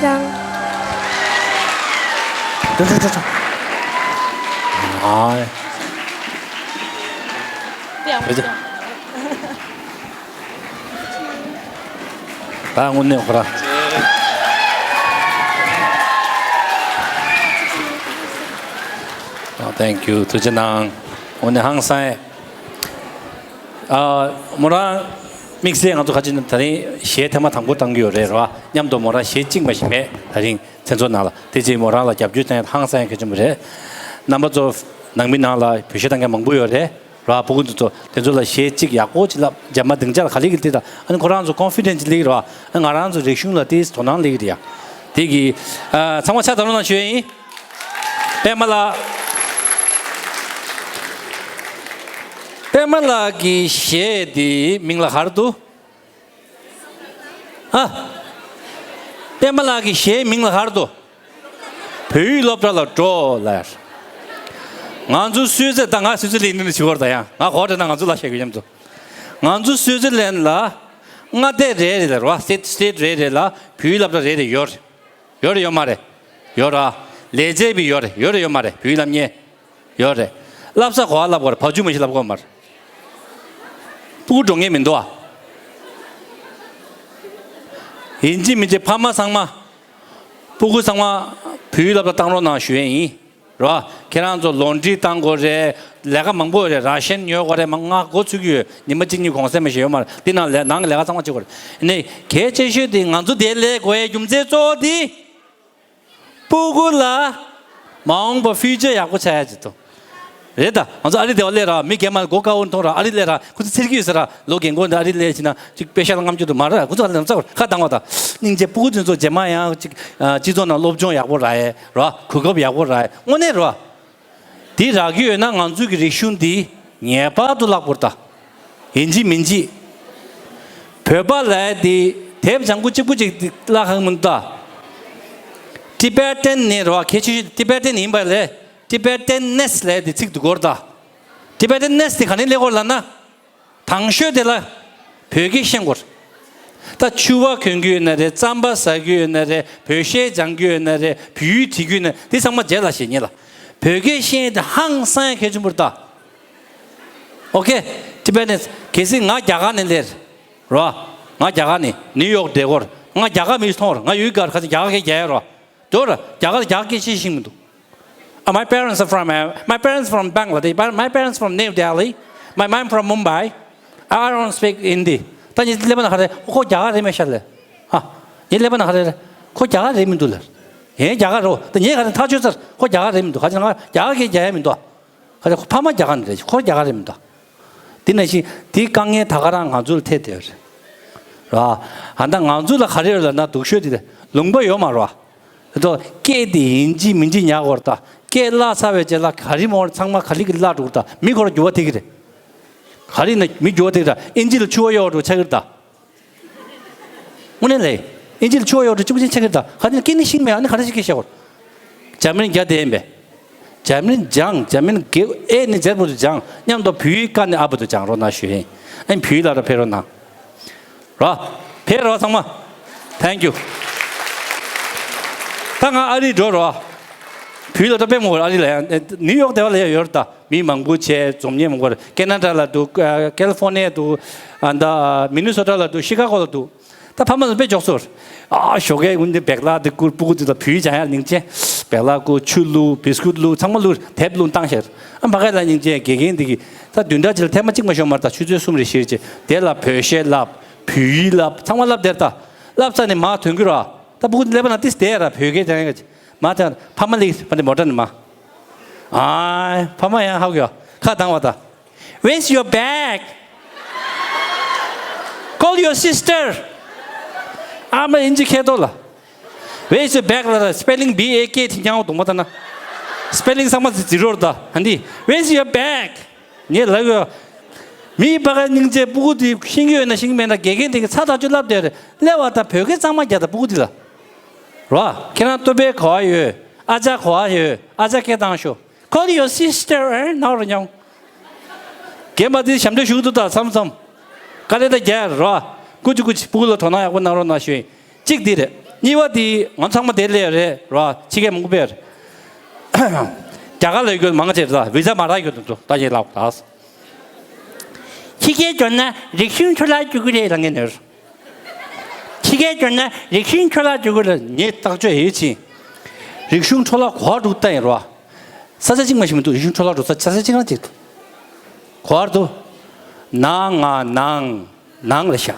ཀྱང་། ཏུ་ཏུ་ཏུ་ཏུ། ཨ། ཡ། ད་དངོས་གནས་ཁོ་རང་། ཨ། Thank you. ཐུགས་རྗེ་གནང་། དངོས་གནས་ཧང་སང་། ཨ། མོ་རང་དམིགས་བསལ་ང་ཚོ་ཁ་ཅིག་ནི་ད་རིང་གཞས་ཐེངས་མ་དང་པོ་བཏང་གི་ཡོད་རེད་ར། མཉམ་དུ་མོ་རང་གཞས་གཅིག་མ་ཞིག་མེད། ད་རིང་མཚན་ཚོགས་ནང་ལ་དེ་རྗེས་མོ་རང་ལ་རྒྱབ་སྐྱོར་བཏང་ཡ་ཧང་སང་ཡ་གལ་ཆེན་པོ་རེད། རྣམ་པ་ཚོ་ནང་མི་ནང་ལ་བོད་གཞས་བཏང་མཁན་མང་པོ་ཡོད་རེད་ར། ཕྲུ་གུ་ཚོ་དེ་ཚོ་ལ་གཞས་གཅིག་ཡག་པོ་ཅིག་ལབ། རྗེས་མ་སྡིངས་ཆ་ལ་ག་ལེ་གི་དེ་དང་ཨ་ནི་ཁོ་རང་ཚོ་ཀོན་ཕི་ཌེན་སི་སླེབས་ར། ཨ། ང་རང་ཚོ་རིག་གཞུང་ལ་དེ་དོ་སྣང་སླེབས་རེད་ཡ། དེ་གི། ཨ། ཚང་མ་ཕྱག་བརྡབ་རོགས་གནང་ཞུ་ཡ་ཡིན། པད་མ་ལགས། པད་མ་ལགས་ཀྱི་གཞས་དེ་མིང་ལ་ག་རེ་འདུག་ཨ། པད་མ་ལགས་ཀྱི་གཞས་མིང་ལ་ག་རེ་འདུག་བོད་ཡིག་སློབ་གྲྭ་ལ་འགྲོ་ལབ་ཡ། ང་ཚོ་སུད་སི། ད་ང་སུད་སི་ལ་ཡིན་ནི་བྱེད་དགོས་རེད། ད་ཡང་ང་གོ་བ་དྲན་ན་ང་ཚོ་ལ་བཤད་དགོས་མཉམ་དུ། ང་ཚོ་སུད་སི་ལན་ལ་མངའ་སྡེ་རེ་རེ་ལ་རེད་བ། སི་ཊེཊ་སི་ཊེཊ་རེ་རེ་ལ་བོད་ཡིག་སློབ་གྲྭ་རེ་རེ་ཡོད་རེད། ཡོད་རེད་ཡོད་མ་རེད། ཡོད་ར། ལས་བྱེད་པའི་ཡོད་རེད། ཡོད་རེད་ཡོད་མ་རེད། བོད་ཡིག་སློབ་གཉེར། ཡོད་རེད། བསླབ་ས་ག་པར་བསླབ་དགོས་རེད། བ་ཕྱུགས་མ་ཞིག་བསླབ་དགོས་མ་རེད། སྤུ་གུ་འགྲོ་མཁན་མི་འདུག་ཨ། ཡིན་གཅིག་མིན་གཅིག་ཕ་མ་ཚང་མ། སྤུ་གུ་ཚང་མ་བོད་ཡིག་སློབ་གྲྭ་བཏང་རོགས་གནང་ཞུ་ཡས་ཡིན། རོ། ཁྱེད་རང་ཚོ་ལོན་ཌི་བཏང་དགོས་རེད། ལས་ཀ་མང་པོ་ཡོད་རེད། ར་ཤན་ཉོ་དགོས་རེད། མ་ང་འགོ་ཚུགས་ཀྱི་ཡོད། ཉི་མ་གཅིག་གཉིས་གུང་སེང་མ་ཞིག་ཡོད་མ་རེད། འདི་ནང་ལས་ནང་གི་ལས་ཀ་ཚང་མ་བྱེད་དགོས་རེད། ཨ་ནི་གལ་ཆེ་ཤོས་དེ་ང་ཚོ་འདིར་སླེབས་དགོས་ཡའི་རྒྱུ་མཚན་གཙོ་བོ་དེ། སྤུ་གུ་ལ་མ་འོངས་པ་ཕིའུ་ཅར་ཡག་པོ་ཆགས་ཡ་ཅིག་འདུག་རེད་ད། ང་ཚོ་ཨ་རི་དེ་བ་སླེབས་ར། མི་རྒན་མ་མགོ་དཀར་པོ་མཐོང་ར། ཨ་རི་སླེབས་ར། ཁོ་ཚོ་འཚེར་གྱི་ཡོད་ཟེར་ར། ལོ་རྒན་གོག་འདི་ཨ་རི་སླེབས་ཕྱིན་ན་ཅིག་པེ་ཤ་ལ་རྔམ་སྐྱོར་དུ་མ་ར། ཁོ་ཚོ་ཨ་རི་ལ་ཚ་བར་ཁ་བཏང་བ་དང་། སྙིང་རྗེ། སྤུ་གུ་དེ་ཚོ་རྗེས་མ་ཡང་ཅིག་ཨ་སྤྱི་ཚོགས་ནང་སློབ་སྦྱོང་ཡག་པོ་རག་ཡས་ར། གོ་སྐབས་ཡག་པོ་རག་ཡས། དངོས་གནས་ར། འདི་རག་གི་ཡོད་ན་ང་ཚོ་གི་རིག་གཞུང་འདི་ངེས་པར་དུ་བརླག་པོར་ད། ཡིན་གཅིག་མིན་གཅིག་བོད་པ་ལབ་ཡ་འདི་དེབ་ལྗང་ཁུ་གཅིག་པུ་གཅིག་འདི་བརླག་གང་མི་འདུག་ད། ཊི་བེ་ཊན་ནི་རེད་བ། གལ་ཆེ་ཤོས་ཊི་བེ་ཊན་ཡིན་པ་ལས། ཊི་བེ་ཊན་ནེ་སི་ལབ་ཡ་འདི་ཚིག་འདུག་གོ་ར་ད། ཊི་བེ་ཊན་ནེ་སི་འདི་ག་ནས་སླེབས་ཀྱི་ཡོད་ལབ་ན། དང་ཤོས་དེ་ལ་བོད་སྐད་ཤེས་དགོས། ད་ཕྱུ་པ་གོན་གྱི་ཡོད་ན་རེད། རྩམ་པ་ཟ་གི་ཡོད་ན་རེད། བོད་གཞས་སྦྱང་གི་ཡོད་ན་རེད། བོད་ཡིག་བྲིས་ཀྱི་ཡོད་ན། དེ་ཚང་མ་རྗེས་ལ་བཤད་ཉེ་ལ། བོད་སྐད་ཤེས་ཡ་དེ་ཧང་སང་ཡ་གལ་ཆེན་པོ་རེད་ད། ཨོ་ཁེ། ཊི་བེ་ཊན་ནེ་སི། གལ་སྲིད་ང་རྒྱ་གར་ནས་སླེབས་རོ། ང་རྒྱ་གར་ནས་ནིའུ་ཡོག་བསྡད་ཀྱི་ཡོད་རེད། ང་རྒྱ་གར་མི་མཐོང་ར། ང་ཡུལ་གར་ཁ་ཅིག་རྒྱ་གར་སྐད་རྒྱག་ཡ་རོ། འགྲོ་ར། རྒྱ་གར་རྒྱ་གར་སྐད་ཤེས་ཤེས་མི་འདུག་ཨ། My parents are from, uh, my parents from Bangladesh. My parents from New Delhi. My mom from Mumbai. I don't speak Hindi. ད་ངའི་ཀླད་པ་ནང་ག་རེ། ཁོ་རྒྱ་གར་རེད་མེད་ཤག་ལབ། ཨ། ངའི་ཀླད་པ་ནང་ག་རེ་རེད། ཁོ་རྒྱ་གར་རེད་མི་འདུག་ལབ། ངས་རྒྱ་གར་རོ། ད་ངས་ག་རེ་ཐག་ཆོད་ཚར། ཁོ་རྒྱ་གར་རེད་མི་འདུག་ག་ཅི་ང་རྒྱ་གར་སྐད་རྒྱག་ཡ་མི་འདུག་ག་ཅི་ཁོ་ཕ་མ་རྒྱ་གར་ནས་རེད། ཁོ་རྒྱ་གར་རེད་མི་འདུག་དེ་ནང་བཞིན་དེའི་དཀའ་ངལ་ད་ག་རང་ང་ཚོ་ལ་ཐེབས་བསྡད་ཡོད་རེད། ར། ཨ། ད་ང་ཚོ་ལ་ག་རེ་ཡོད་ལབ་ན། སྡུག་ཤོས་དེ་ལུང་པ་ཡོད་མ་རེད་བ། དེ་ཚོ་སྐད་དེ་ཡིན་གཅིག་མིན་གཅིག་ཉར་དགོས་རེད་ད། སྐད་བརླག་ཚར་བའི་རྗེས་ལ་ག་རེ་མོར་ཚང་མ་ག་ལེ་གི་བརླག་འགྲོ་གི་རེད་ད། མི་ཁོ་རང་འགྱུར་བ་ཐེབས་ཀྱི་རེད། ག་རེ་ཡིན་ན་མི་འགྱུར་བ་ཐེབས་ཀྱི་རེད་ད། ཨིན་ཇི་ལ་ཕྱུ་པ་གཡོག་འགྲོ་ཆགས་ཀྱི་རེད་ད། དངོས་གནས་ལས། ཨིན་ཇི་ལ་ཕྱུ་པ་གཡོག་འགྲོ་གཅིག་པུ་ཅིག་ཆགས་ཀྱི་རེད་ད། ག་རེ་ཡིན་ན་སྐད་ནི་ཤེས་མེད། ཨ་ནི་ག་རེ་ཞིག་སྐད་བཤད་དགོས་རེད། འཇར་མ་ནི་རྒྱ་དེ་ཡིན་པས། འཇར་མ་ནི་སྦྱང་། འཇར་མ་ནི་གི་ཨེ་ནི་ཛར་བར་དུ་སྦྱང་། མཉམ་དུ་བོད་ཡིག་ཀ་ནས་ཨ་བར་དུ་སྦྱང་རོགས་གནང་ཞུ་ཡིན། ཨ་ནི་བོད་ཡིག་སློབ་གྲྭ་ཕེབས་རོགས་གནང་། རོ། ཕེབས་རོགས་ཚང་མ། Thank you། ད་ང་ཨ་རི་འགྲོ་རོགས། བོད་ཡིག་སློབ་གྲྭ་དཔེ་མང་པོ་ཨ་རི་ལ་ཡང་། ནིའུ་ཡོག་དེ་བ་ལ་ཡང་ཡོད་རེད་ད། མི་མང་པོ་བྱས། འཛོམས་མཁན་མང་པོ་རེད། ཀེ་ན་ཌ་ལ་འདུག་ཀེ་ལི་ཧྥོར་ནི་ཡ་འདུག་ཨ། ད་མི་ནི་སོ་ཊ་ལ་འདུག་ཤི་ཀ་གོ་ལ་འདུག་ད་ཕ་མ་ཚོ་དཔེ་མགྱོགས་སོང་། ཨ། ཞོགས་ཀས་ཀུན་དེ་བེག་ལ་དེ་བསྐུར། སྤུ་གུ་དེ་ལ་བོད་ཡིག་སྦྱང་ཡར་སྙིང་རྗེ། བེག་ལ་བསྐུར། ཆུ་བླུགས། བིས་ཀུད་བླུགས། ཚང་མ་བླུགས། དེབ་བླུགས་བཏང་ཤག་ཨ། ཕ་གི་ལ་སྙིང་རྗེ། དགེ་རྒན་དེ་གིས་ད་བདུན་ཕྲག་གཅིག་ལ་ཐེངས་མ་གཅིག་མ་ཤོར་མ་རེད་ད། ཆུ་ཚོད་གསུམ་རེ་བཞི་རེ་བྱས། དེ་ལ་བོད་གཞས་བསླབ། བོད་ཡིག་བསླབ། ཚང་མ་བསླབ་བསྡད་རེད་ད། བསླབ་ཚར་ནས་མར་ཐོན་གྱི་རེད་བ། ད་སྤུ་གུ་དེ་ཀླད་པ་ནང་ཏིས་བསྡད་ཡ་ར། བོད་སྐད་དེ་ཡང་མར་ཐོན། ཕ་མ་ལ་ཕ་དེ་མོ་ཊ་ནས་མར། ཨ། ཕ་མ་ཡང་ཧ་གོ་ཡ། ཁ་གདངས་པ་ད། When's your bag? Call your sister. ཨ་མ་ཨིན་ཇི་མཁས་མདོག་ལ། Where's your bag ལ་ར། སི་པེ་ལིང་བི་ཨེ་ཀེ་ཊི་ཉག་གདོང་པ་ལྟ་ན། སི་པེ་ལིང་ཚང་མ་ཛི་རོ་རེད་ད། ཨ་ནི། Where's your bag? ངས་ལབ་ཡོད། མི་ཕ་གི་སྙིང་རྗེ། སྤུ་གུ་དེ་ཤེས་ཀྱི་ཡོད་ན་ཤེས་ཀྱི་མེད་ན། དགེ་རྒན་དེ་གིས་ཚར་ཐག་ཆོད་བསླབ་བསྡད་རེད། སླེབས་པ་ད་བོད་སྐད་གཙང་མ་རྒྱག་ད། སྤུ་གུ་དེ་ལ། རོ། ཁྱེད་རང་ཏོ་པའི་ག་བ་ཡོད། ཨ་ཅག་ག་བ་ཡོད། ཨ་ཅག་སྐད་བཏང་ཤོག Call your sister, eh? ནོར་མྱོང་། རྒན་པ་དེ་ཞབས་འདྲེན་ཞུ་གི་འདུག་ད་མཚམས་མཚམས། དཀའ་ལས་ད་རྒྱག་རོ། ཀུ་ཅི་ཀུ་ཅི། སྤུ་གུ་ལ་དོ་སྣང་ཡག་པོ་གནང་རོགས་གནང་ཞུ་ཡིན། གཅིག་འདི་རེད། གཉིས་པ་དེ་ང་ཚང་མ་དེ་ལས་རེད་ར། ཕྱི་རྒྱལ་མང་པོ་པས་རེད། རྒྱ་གར་ལ་ཡོད་མང་ཆེ་རེད། ད་བི་ཛ་མ་རག་ཡོད་འདུག་ད་ཡིན་ལགས་ད། ཕྱི་རྒྱལ་འབྱོར་ན་རིག་གཞུང་འཕྲོ་བརླག་འགྲོ་གི་རེད་ལབ་མཁན་ནོར། ཕྱི་རྒྱལ་འབྱོར་ན་རིག་གཞུང་འཕྲོ་བརླག་འགྲོ་གི་རེད། ངས་ཐག་གཅོད་ཡིན་ཕྱིན། རིག་གཞུང་འཕྲོ་བརླག་གོ་བ་འགྲོ་ལྟ་ཡིན་རོ། ས་ཆ་གཅིག་མ་ཞིག་མི་འདུག་རིག་གཞུང་འཕྲོ་བརླག་འགྲོ་ས་ཆ་ས་གཅིག་རང་གཅིག་འདུག་གོ་བར་འདུག་ནང་ང་ནང་། ནང་ལ་བཞག་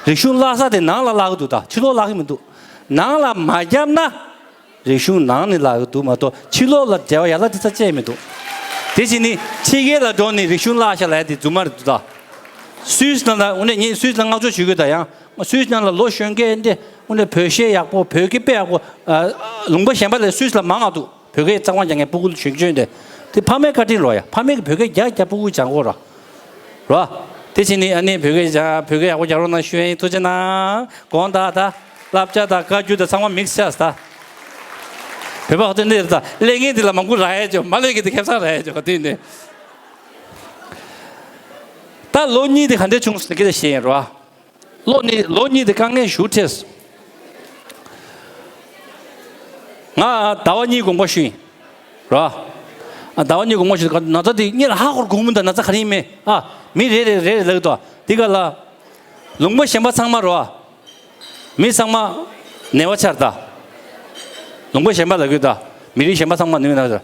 རིག་གཞུང་བརླག་ས་དེ་ནང་ལ་བརླག་གི་འདུག་ད་ཕྱི་ལོགས་བརླག་གི་མི་འདུག་ནང་ལ་མ་བརྒྱབ་ན། རིག་གཞུང་ནང་ནས་བརླག་གི་འདུག་མ་གཏོགས་ཕྱི་ལོགས་ལ་འབྲེལ་བ་ཡ་ལ་དེ་ཚ་བཅད་མི་འདུག་དེ་བཞིན་ནི་ཕྱི་རྒྱལ་ལ་འགྲོ་ནས་རིག་གཞུང་བརླག་ཤག་ལབ་ཡ་དེ་རྫུན་མ་རེད་འདུག་ད་སུད་སི་ནང་ལ་དངོས་གནས་ངས་སུད་སི་ལ་བསྔགས་བརྗོད་ཞུ་གི་ད་ཡང་སུད་སི་ནང་ལ་ལོ་གཞོན་སྐད་འདི་དངོས་གནས་བོད་གཞས་ཡག་པོ་བོད་སྐད་དཔེ་ཡག་པོ་ལུང་པ་གཞན་པ་ལས་སུད་སི་ལ་མང་ང་འདུག་བོད་སྐད་རྩ་བ་ཉག་ངའི་སྤུ་གུ་གཞོན་གཞོན་དེ། དེ་ཕ་མའི་བཀའ་དྲིན་རོ་ཡ། ཕ་མས་ཀྱི་བོད་སྐད་རྒྱག་རྒྱག་སྤུ་གུ་སྦྱང་དགོས་རོ། རོ། དེ་བཞིན་ནི་ཨ་ནེ་བོད་སྐད་སྦྱང་བོད་སྐད་ཡག་པོ་རྒྱག་རོགས་གནང་ཞུ་ཡ་ཡིན། ཐུགས་རྗེ་གནང་། དགོངས་དག་ད་བསླབ་བྱ་དང་བཀའ་བཀྱོན་དང་ཚང་མ་མིག་སི་ཆགས་ད། བོད་པ་ཧོ་ཏེ་འདི་རེད་ད། ལས་ངན་འདི་ལ་མང་པོ་རག་ཡ་ཅོ་མ་ལས་ཀྱི་འདི་ཁེབས་སང་རག་ཡ་ཅོ་ག་དུས་ནི། ད་ལོ་གཉིས་འདི་ག་འདྲས་བྱུང་སོང་ནི་སྐད་ཆ་བཤད་ཡིན་རོ། ལོ་ནི་ལོ་གཉིས་དེ་དཀའ་ངལ་ཞུ་ཐེས། ང་ཟླ་བ་གཉིས་དགོངས་པ་ཞུ་ཡིན། རོ། ཟླ་བ་གཉིས་དགོངས་པ་ཞུ་ན་ཚ་དེ་གཉིས་ལ་ཧ་གོ་གོ་མི་འདུག་ན་ཚ་ག་རེ་ཡིན་མེད་ཨ། མི་རེ་རེ་རེ་རེ་ལག་ཏུ་དེ་ག་ལ། ལུང་པ་གཞན་པ་ཚང་མ་རོ། མི་ཚང་མ་ནད་པ་ཆགས་ད། ལུང་པ་གཞན་པ་ལ་གོ་ད། མི་རིགས་གཞན་པ་ཚང་མ་ནད་པ་ན་ཚ།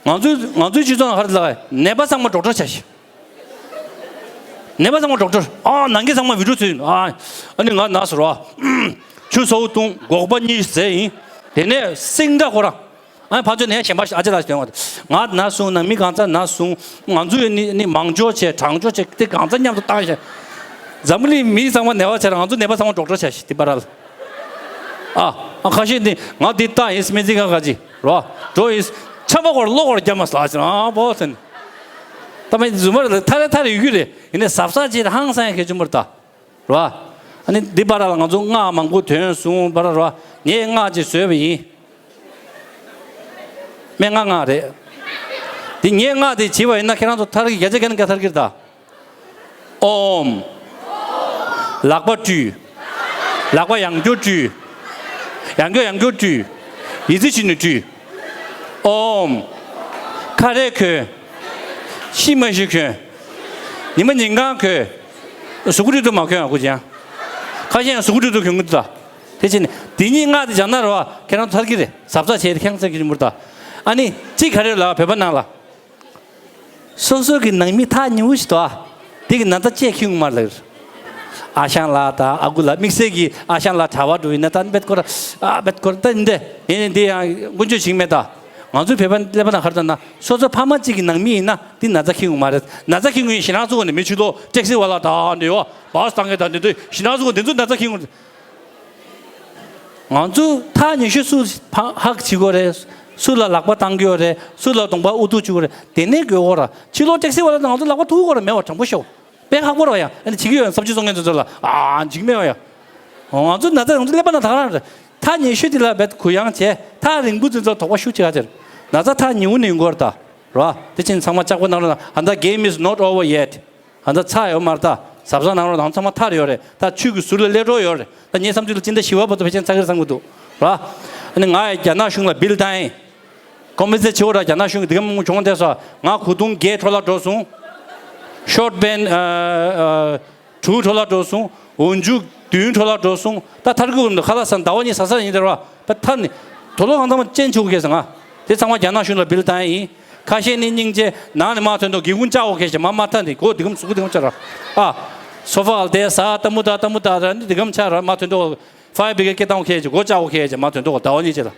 ང་ཚོའི་ང་ཚོའི་སྤྱི་ཚོགས་ནང་ཧ་ར་ལ་ནད་པ་ཚང་མ་ཌོག་ཊར་ཆགས་ཤིག་ནད་པ་ཚང་མ་ཌོག་ཊར། ཨ་ནང་གི་ཚང་མ་བི་ཌིའོ་བཟོས་ཡིན། ཨ་ཨ་ནི་ང་ན་ཟེར་བ། ཆུ་ཚ་བོ་བཏུང་སྒོག་པ་གཉིས་བཟས་ཡིན། དེ་ནས་སིང་འདྲ་ཁོ་རང་། ཨ་ནི་ཕར་ཚུར་ནས་གཞན་པ་ཨ་ཅེ་ལགས་ཞིག་དོན་བ། ང་ན་སོང་ནང་མི་གང་ཚ་ན་སོང་། ང་ཚོས་ནི་ནི་མང་ཇོ་བྱས་གྲང་ཇོ་བྱས་དེ་གང་ཚ་མཉམ་དུ་བཏང་ཤག་འཛམ་བུ་གླིང་མི་ཚང་མ་ནད་པ་ཆགས་ར་ང་ཚོ་ནད་པ་ཚང་མ་ཌོག་ཊར་ཆགས་ཤག་དེ་པ་ར་ལ། ཨ་ཨ་ཁ་ཤས་ནི་ང་འདི་བཏང་ཡིན་སྨན་རྩིས་ཁང་ཁ་ཅིག་རོ། འགྲོ་ཡིན། ཆམ་པ་སྐོར་གློ་སྐོར་རྒྱབ་མ་ཟ་ཟེར་ཨ་བོ་ཟེར། ད་མེད་རྫུན་མ་རེད་ཐ་རེ་ཐ་རེ་ཡོད་རྒྱུ་རེད། ཡིན་ནའི་གཟབ་གཟབ་བྱེད་ཧང་སང་ཡ་གལ་ཆེན་པོ་རེད་ད། རོ། ཨ་ནི་འདི་པ་ར་ལ་ང་ཚོ་སྔགས་མང་པོ་ཐོན་སོང་པ་ར་རོ། ངས་སྔགས་ཅིག་བཟོས་པ་ཡིན། སྨན་སྔགས་སྔགས་རེད། འདི་ངས་སྔགས་དེ་བྱེད་པ་ཡིན་ན་ཁྱེད་རང་ཚོ་ཐར་གི་བརྒྱ་ཆ་བརྒྱ་ན་བརྒྱ་ཐར་གི་རེད་ད། ཨོམ། ལག་པ་བཀྲུས། ལག་པ་ཡང་བསྐྱར་བཀྲུས། ཡང་བསྐྱར་ཡང་བསྐྱར་བཀྲུས། ཡི་ཙི་བྱིན་ནས་བཀྲུས། ཨོམ། ཁ་རས་གོན། ཤི་མ་ཤི་གོན། ཉི་མ་ཉིན་གང་གོན། གཟུགས་པོ་བཀྲུས་དུ་མ་གོན་ཨ་ཁུ་ཅན། ཁ་ཤས་ཡང་གཟུགས་པོ་བཀྲུས་དུ་གོན་གི་འདུག་ད། དེ་ཕྱིན་འདི་གཉིས་སྔགས་དེ་སྦྱང་ན་རེད་བ་ཁྱེད་རང་ཚོ་ཐར་གི་རེད་གཟབ་གཟབ་བྱས་ཏེ་ཁྱེད་རང་ཚོ་གི་རིམ་པར་ད། ཨ་ནི་གཅིག་ག་རེ་ལ་བོད་པ་ནང་ལ། སོ་སོ་གི་ནང་མི་ཐག་ཉེ་བོ་ཞིག་འདུག་ཨ། དེ་གི་ན་ཚ་བཅད་ཁྱི་ངུ་མར་ལ། ཨ་ཞང་ལགས་དང་ཨ་ཁུ་ལགས་དམིགས་བསལ་གྱི་ཨ་ཞང་ལགས་གྲྭ་བ་འགྲོ་ཡིན་ན་ད་འབད་སྐོར་ཨ་འབད་སྐོར་ད་འདི་ཡིན་འདི་ཡང་ཀུན་སྤྱོད་བྱིངས་མེད་ད། ང་ཚོའི་བོད་པ་ཀླད་པ་ནང་ཁར་ད་ན་སོ་སོ་ཕ་མ་གཅིག་གི་ནང་མི་ཡིན་ན་འདི་ན་ཚ་ཁྱི་ངུ་མ་རེད་ན་ཚ་ཁྱི་ངུ་ཡིན་ཞེ་ན་ཚོ་ནས་མི་ཕྱི་ལོགས་ཊེག་སི་བ་ལ་ད་འདི་ཡོ་བ་སི་བཏང་གི་ད་འདི་འདི་ཞེ་ན་ཚོ་འདི་ཚོ་ན་ཚ་ཁྱི་ངུ། ང་ཚོ་ཐག་ཉེ་ཤོས་སུ་ཧག་བྱེད་དགོས་རེད། སུ་ལ་ལག་པ་བཏང་གི་ཡོད་རེད། སུ་ལ་གདོང་པ་ཨུ་ཐུག་བྱེད་དགོས་རེད། དེ་ནས་དགོས་གོ་ར་ཕྱི་ལོགས་ཊེག་སི་བ་ལ་ང་ཚོ་ལག་པ་ཐུག་གོ་ར་མེད་བ་དྲང་པོ་ཤོད། དཔེ་ཧག་པོ་ར་ཡ་ཨ་ནི་བྱེད་ཀྱི་ཡོད་བསམ་ཚུལ་གསུང་མཁན་ཚོ་ཚོ་ལ་ཨ་འཇིགས་མེད་བ་ཡ། ང་ཚོ་ན་ཚ་ང་ཚོ་ཀླད་པ་ན་ད་ག་རང་རེད། ཐག་ཉེ་ཤོས་དེ་ལ་བེད་གུ་ཡངས་བྱས་ཐག་རིང་པོ་ཚོ་ཚོ་དོགས་པ་ཤུགས་ཆེ་ག་ཅེར། ན་ཚ་ཐག་ཉེ་བོ་ནས་ཡོང་གོ་ར་ད། ར་དེ་ཕྱིན་ཚང་མ་ལྕགས་པོ་གནང་རོགས་གནང་ཨ་ད་game is not over yet། ཨ་ད་ཚར་ཡོད་མ་རེད་ད། གཟབ་གཟབ་གནང་རོགས་གནང་ཚང་མ་ཐར་ཡོད་རེད་ད་ཆོས་ཀྱི་ཟུར་ལ་སླེབས་འགྲོ་ཡོད་རེད་ད་ངའི་བསམ་ཚུལ་ལ་སྤྱི་ཟླ་བཞི་པ་བར་དུ་ཕལ་ཆེར་ཚར་གི་རེད་བསམ་གི་འདུག་ར། ཨ་ནི་ང་ཡི་རྒྱ་ནག་གཞུང་ལ་བིལ་བཏང་ཡིན། ཀོམ་པེན་སེ་ཊི་བྱེད་འོ་ར་རྒྱ་ནག་གཞུང་གི་འདི་ག་མང་པོ་བྱུང་བསྡད་སོ་ང་གོས་ཐུང་བརྒྱད་འཕྲོ་བརླག་འགྲོ་སོང་། ཤོར་ཊི་པེན་ཨ་ཨ་དྲུག་འཕྲོ་བརླག་འགྲོ་སོང་། འོག་འཇུག་བདུན་འཕྲོ་བརླག་འགྲོ་སོང་། ད་ཐར་གི་འོ་མ་འདུག་ཁ་ལག་ཟ་ཟླ་བ་གཉིས་ཟ་ས་ཡིན་དེ་ར་བ་ད་ཐར་ནི། དུག་ལོག་གང་ཚང་མ་ཅན་ཆུ་གུ་ཁེལ་སོང་ང་། དེ་ཚང་མ་རྒྱ་ནག་གཞུང་ལ་བིལ་བཏང་ཡིན། ཁ་ཤས་ནི་སྙིང་རྗེ་ནང་ནས་མར་ཐོན་ཐོག་སྒེའུ་ཁུང་བཅག་འོ་ཁེལ་ཞེས་མར་མར་ཐོན་ཏེ་སྒོ་འདི་གམ་ཟུག་གུ་འདི་གམ་ཆགས་ར། ཨ། སོ་ཕ་ཨལ་ཏེ་ཟ་ཏ་མུ་ཏ་ཏ་མུ་ཏ་ར་ནི་འདི་གམ་ཆགས་ར་མར་ཐོན་ཐོག་ཕ་ཡར་བི་གེ་སྐད་བཏང་འོ་ཁེལ་ཞེས་སྒོ་བཅག་འོ་ཁེལ་ཞེས་མར་ཐོན་ཐོག་ཟླ་བ་གཉིས་ཅེ་ལ།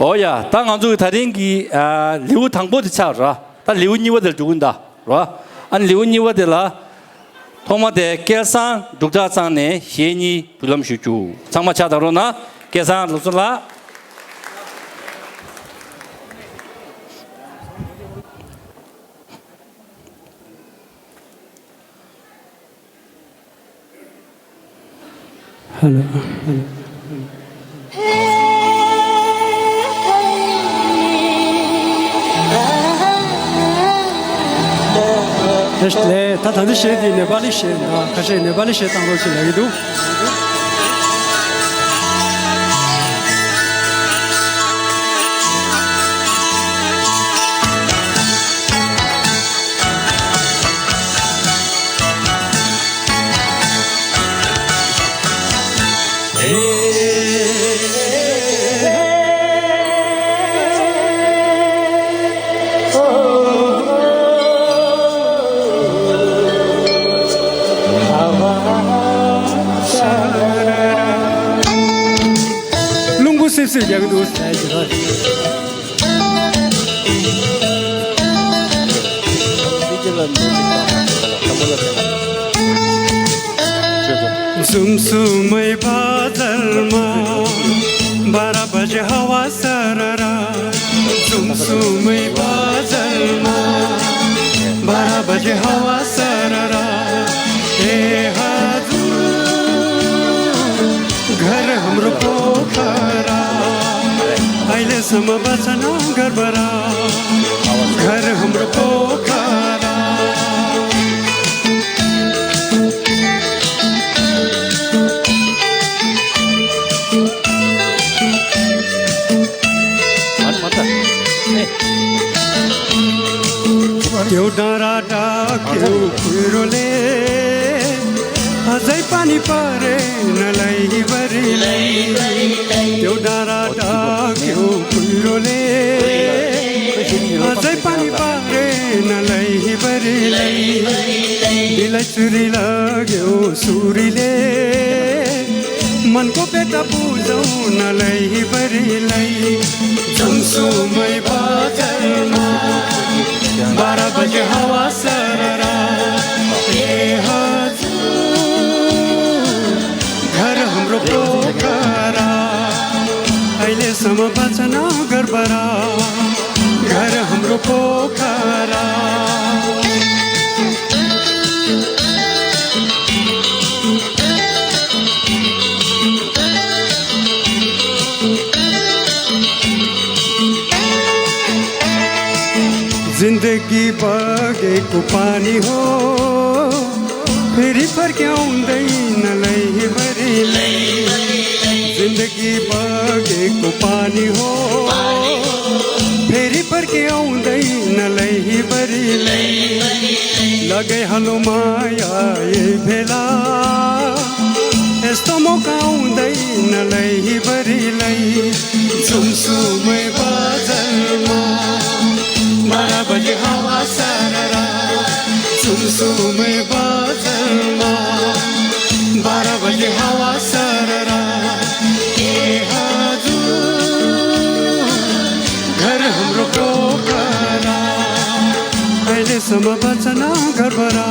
འོ་ཡ་ད་ང་ཚོ་གི་ད་རིང་གི་ཨ་ལེའུ་དང་པོ་དེ་ཆགས་ར་ད་ལེའུ་གཉིས་པ་དེར་འགྲོ་གི་ཡིན་ད་ར། ཨ་ནི་ལེའུ་གཉིས་པ་དེ་ལ། ཐོག་མ་དེ་སྐལ་བཟང་འབྲུག་གྲགས་ཚང་ནས་གཞས་གཉིས་འབུལ་ལམ་ཞུ་རྒྱུ། ཚང་མ་ཕྱག་བརྡབ་རོགས་གནང་། སྐལ་བཟང་ལགས་སོ་ལགས། Hello. ལས་ད་ད་འདི་གཞས་འདི་ནེ་པ་ལི་གཞས་འདི་ཁ་ཤས་ནེ་པ་ལི་གཞས་བཏང་རོགས་ཞེས་ལབ་ཀྱི་འདུག་རླུང་བུ་སིབ་སིབ་རྒྱག་གི་འདུག་ཟེར་གྱི་རེད། འཛུམ་སུ་མེ་བ་ཛལ་མ། བ་ར་བ་ཇེ་ཧ་བ་ས་ར་ར། འཛུམ་སུ་མེ་བ་ཛལ་མ། བ་ར་བ་ཇེ་ཧ་བ་ས་ར་ར། ཨེ་ཧ་ཛུ། घर हमरो पोखरा, अहिले सम्म बचना गरबरा, घर हमरो पोखरा। त्यो डाँडा डाक्यो कुहिरोले, अझै पानी परेन लैबरीलाई। त्यो डाँडा डाक्यो कुहिरोले, अझै पानी परेन लैबरीलाई। दिललाई चुरी लाग्यो सुरीले, मनको व्यथा बुझाउन लैबरीलाई। जुनसुकै बजारमा बाह्र बजे हावा सरर। ए हजुर, घर हाम्रो पोखरा, अहिलेसम्म बचन गरबरा, घर हाम्रो पोखरा। जिन्दगी बगेको पानी हो, फेरि फर्क्याउँदैन लैबरीलाई। जिन्दगी बगेको पानी हो, फेरि फर्क्याउँदैन लैबरीलाई। लगाइहालौँ माया यही बेला, यस्तो मौका आउँदैन लैबरीलाई। जुनसुकै बजारमा बाह्र बजे हावा सरर। जुनसुकै बजारमा बाह्र बजे हावा सरर। ए हजुर, घर हाम्रो पोखरा, अहिलेसम्म बचन गरबरा।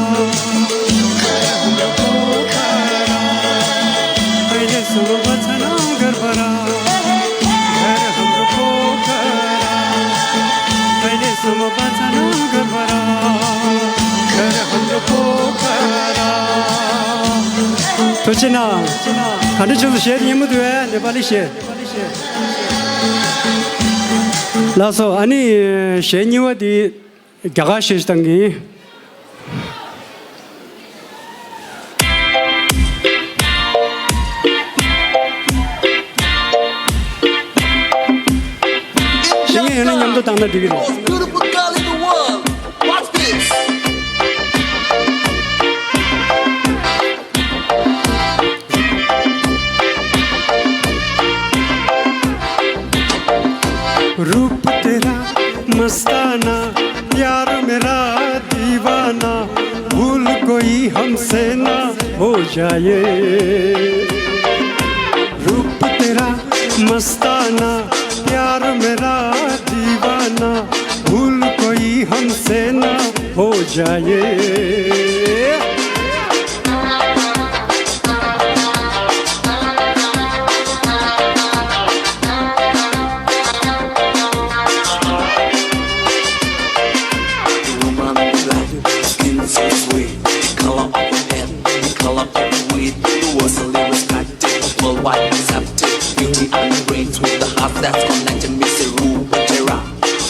अहिलेसम्म बचन गरबरा, घर हाम्रो पोखरा। अहिलेसम्म बचन गरबरा, घर हाम्रो पोखरा। ཐུགས་རྗེ་གནང་། ག་འདྲ་བྱུང་སོང་། གཞས་སྙན་མོ་འདུག་པས། ནེ་པ་ལི་གཞས། ལགས་སོ། ཨ་ནི་གཞས་གཉིས་པ་འདི། རྒྱ་གར་གཞས་ཤིག་བཏང་གི་ཡིན། ཤེས་མཁན་ཡོད་ན་མཉམ་དུ་བཏང་ན་འགྲིག་གི་རེད། Most beautiful girl in the world. Watch this. रूप तेरा मस्ताना, प्यार मेरा दीवाना, भूल कोई हमसे ना हो जाए। रूप तेरा मस्ताना, प्यार मेरा दीवाना, भूल कोई हमसे ना हो जाए। Woman black, skin so sweet, the color of her head, the color of her wheat. The world so respected, worldwide accepted. Beauty and brains with the heart that's connected. Miss Rupatera,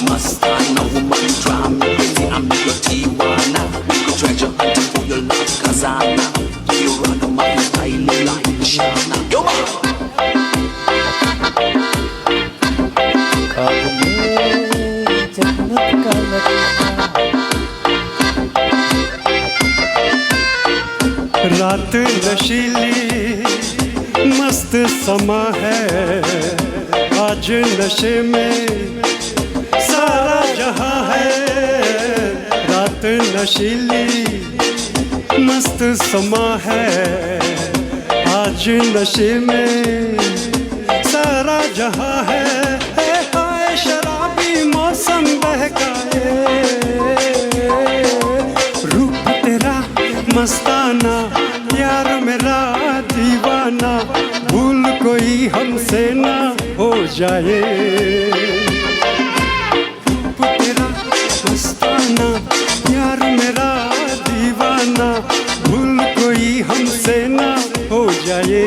Mastana woman, drive me crazy. I'm your Tiwana. We go track नशीली मस्त समा है आज नशे में सारा जहां है। रात नशीली मस्त समा है आज नशे में सारा जहां है। ए हाय शराबी मौसम बहकाए रूप तेरा मस्ताना यार मेरा दीवाना भूल कोई हमसे ना हो जाए। रूप तेरा मस्ताना यार मेरा दीवाना भूल कोई हमसे ना हो जाए।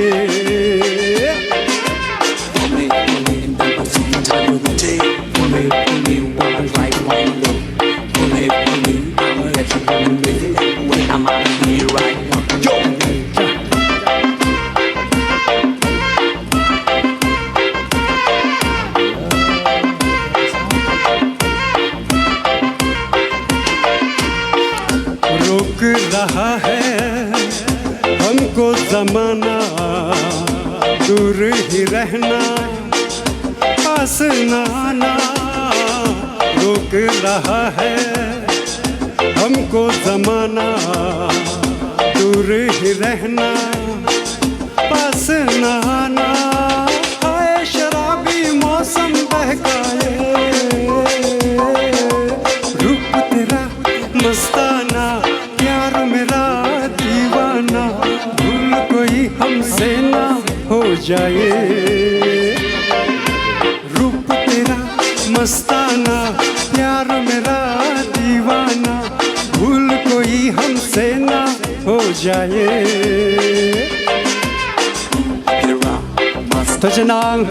रोक रहा है हमको जमाना, दूर ही रहना, पास ना आना। रोक रहा है हमको जमाना, दूर ही रहना, पास ना आना। हाय शराबी मौसम बहकाए रूप तेरा मस्ताना यार मेरा दीवाना भूल कोई हमसे ना हो जाए। रूप तेरा मस्ताना यार मेरा दीवाना भूल कोई हमसे ना हो जाए। Tojenang.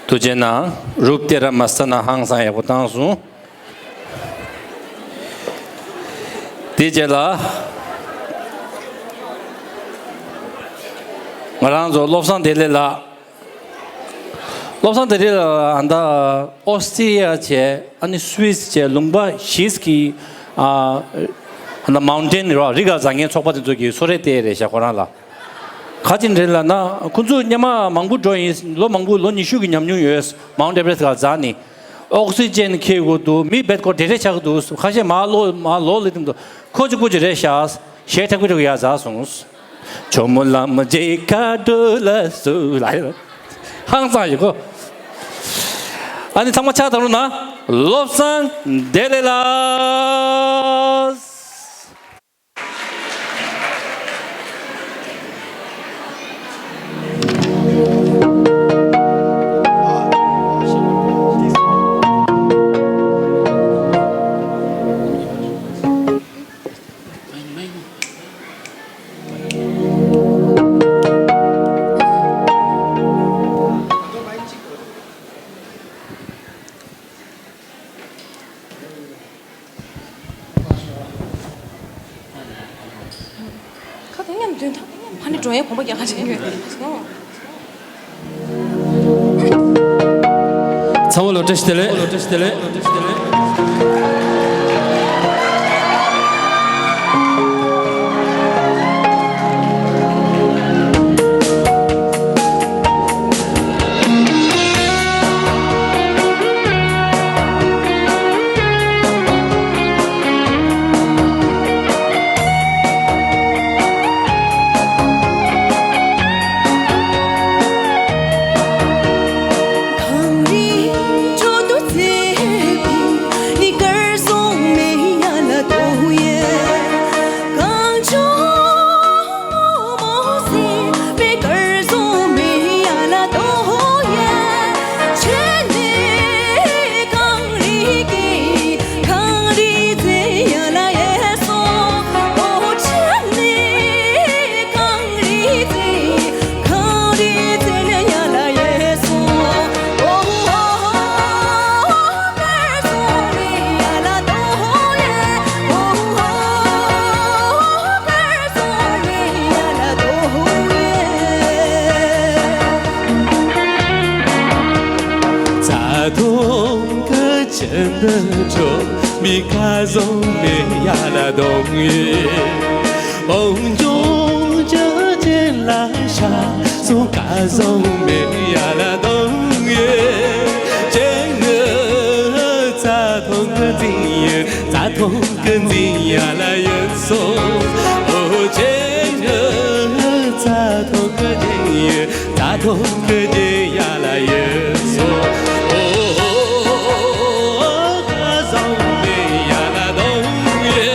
ཐུགས་རྗེ་གནང་། རུབ་སྟེ་ར་མ་ས་ན་ཧང་སང་ཡག་པོ་བཏང་སོང་། དེ་རྗེས་ལ་ང་རང་ཚོ་བློ་བཟང་བདེ་ལེགས་ལགས། བློ་བཟང་བདེ་ལེགས་ལགས་ཨ་ད་ཨོ་སི་ཊི་ཡ་བྱས་ཨ་ནི་སུད་སི་བྱས་ལུང་པ་བཞི་གི་ཨ་ཨ་ད་མའུན་ཊེན་རོ་རི་ག་བཟང་ངན་ཚོགས་པ་དེ་ཚོ་གི་གསོལ་རས་བཏབ་རེད་ཤག་ཁོ་རང་ལ། ག་ཅི་རེད་ལབ་ན་ཁོ་ཚོ་སྔོན་མ་མང་པོ་འགྲོ་ཡིན། ལོ་མང་པོ་ལོ་ཉི་ཤུ་གི་ཉམས་མྱོང་ཡོད། མའུན་ཊི་ཨེ་ཝ་རེ་སི་ཊི་ག་འཛེགས་ནས། ཨོག་སི་ཇན་འཁྱེར་དགོས་འདུག་མི་རྦད་ཁོ་བྲེལ་བྲེལ་ཆགས་ཀྱི་འདུག་ཁ་ཤས་མར་ལོག་མར་ལོག་ལེ་དེ་འདུག་ཁོ་ཅིག་པོ་ཅིག་རེད་ཤག་གཞས་ཐག་པ་ཐག་པ་ཡར་འཛེགས་སོང་། ཇོ་མོ་ལ་མོ་ཇེ་ཁ་འགྲོ་ལ་སུ་ལ་ཧང་སང་ཡོད་གོ། ཨ་ནི་ཚང་མ་ཕྱག་བརྡབ་རོགས་གནང་། བློ་བཟང་བདེ་ལེགས་ལགས། ཁ་དེ་མཉམ་འདོན་དང་། ཕ་ནི་འགྲོ་ཡའི་གོམ་པ་རྒྱག་ག་བྱེད་ཀྱི་ཡོད། ཚང་མ་ལ་བཀྲ་ཤིས་བདེ་ལེགས། བཀྲ་ཤིས་བདེ་ལེགས། མཐོང་གི་ཅི་འདི་འགྲོ་མི་ཁ་བཟང་མེད་ཡ་ལ་གདོང་ཡེ། འོང་ལྗོངས་ཀྱི་རྒྱན་ལ་ཤ་སོང་ཁ་བཟང་མེད་ཡ་ལ་གདོང་ཡེ། ཅེ་ནི་རྩྭ་ཐང་གི་འཛིན་ཡེ། རྩྭ་ཐང་གི་འཛིན་ཡ་ལ་ཡོད་སོང་། ཨོ་ཅེ་ནི་རྩྭ་ཐང་གི་འཛིན་ཡེ། རྩྭ་ཐང་གི་འཛིན་ཡ་ལ་ཡོད་སོང་། ཨོ་ཁ་བཟང་མེད་ཡ་ལ་གདོང་ཡེ།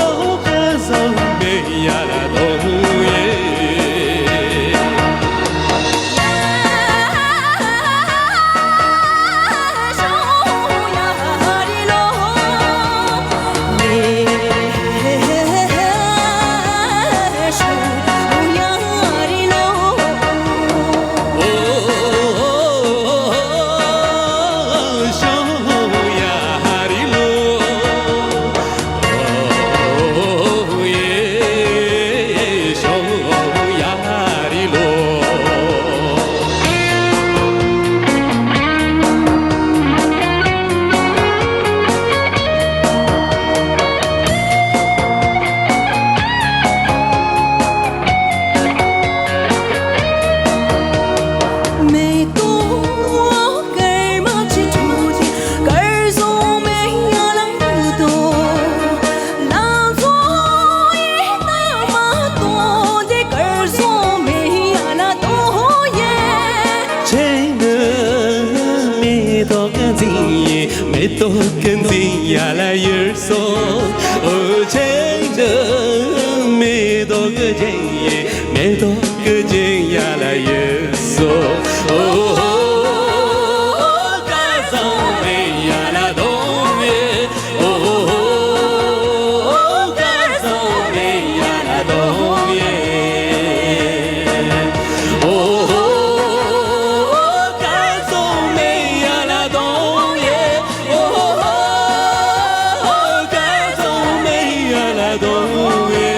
ཨོ་ཁ་བཟང་མེད་ཡ་ལ་གདོང་ཡེ། མེ་ཏོག་དཀར་མ་ཅི་འཕྲོ་དེ་དཀར་བཟང་མེད་ཡ་ལ་ལུ་ཏོ། ལང་ཚོ་ཡི་རྣམ་མ་སྟོན་དེ་དཀར་བཟང་མེད་ཡ་ལ་ཏོ་ཡེ། ཅེ་ནི་མེ་ཏོག་གི་འཛིན་ཡེ། མེ་ཏོག་གི་འཛིན་ཡ་ལ་ཡོད་སོང་། ཨོ་ཅེ་ནི་མེ་ཏོག་གི་འཛིན་ཡེ། མེ་ཏོག་གི་འཛིན་ཡ་ལ་ཡོད་སོང་། ཨོ་ཁ་བཟང་མེད་ཡ་ལ་གདོང་ཡེ། ཨོ་ཁ་བཟང་མེད་ཡ་ལ་གདོང་ཡེ། ཨོ་ཁ་བཟང་མེད་ཡ་ལ་གདོང་ཡེ། ཨོ་ཁ་བཟང་མེད་ཡ་ལ་གདོང་ཡེ།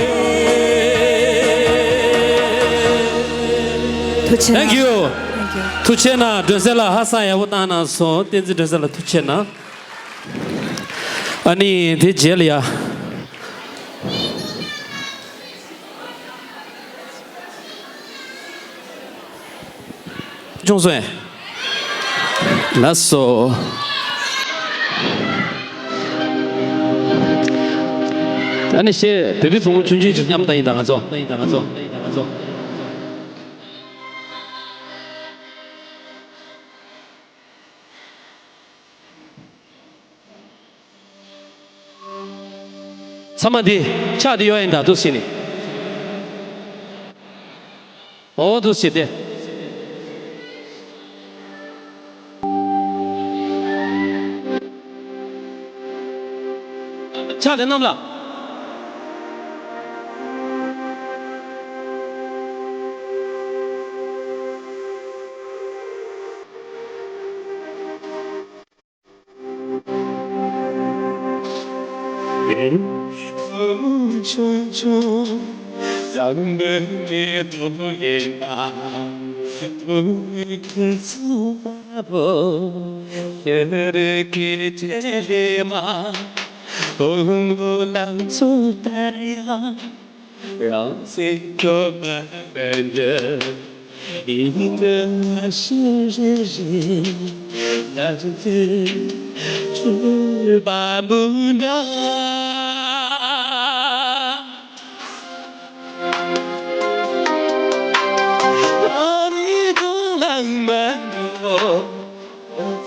ཐུགས་རྗེ་ཆེ། Thank you. Thank you. ཐུགས་རྗེ་གནང་། སྒྲོན་གསལ་ལགས་ཧ་སང་ཡག་པོ་བཏང་གནང་སོང་། བསྟན་འཛིན་སྒྲོན་གསལ་ལགས་ཐུགས་རྗེ་གནང་། ཨ་ནི་དེ་རྗེས་ལ་ཡ། ཅུང་སོང་། ལགས་སོ། ཨ་ནི་ཞེས་བོད་པའི་བུ་མོ་ཆུང་ཆུང་ཅིག་མཉམ་ད་ཡིན་ད་ང་ཚོ། ད་ཡིན་ད་ང་ཚོ། ད་ཡིན་ད་ང་ཚོ། ཚང་མ་འདི་ཕྱག་འདི་གཡོག་ཡིན་ད་འདུག་སེ་ནི། འོ་འདུག་སེ་དེ། ཕྱག་དེ་གནམ་ལ། ཆུང་ཆུང་བཟང་པོའི་མེ་ཏོག་ཡིན་ན། བུ་ཁྱེད་ཚོ་བ་བོ་ཁྱེད་རེ་ཁྱེད་ཆེ་ལེ་མ། ཕུང་པོ་ལང་ཚོ་ལྟར་ཡང་། རང་སེམས་སྐྱོ་བ་མེད་འདྲ། ཡིན་འདྲ་ཞེ་རེ་རེ། ང་ཚོ་ཚེ་སྲོད་པ་མུན་འདྲ། ཨ་རི་དུང་ལང་མ་འགྲོ།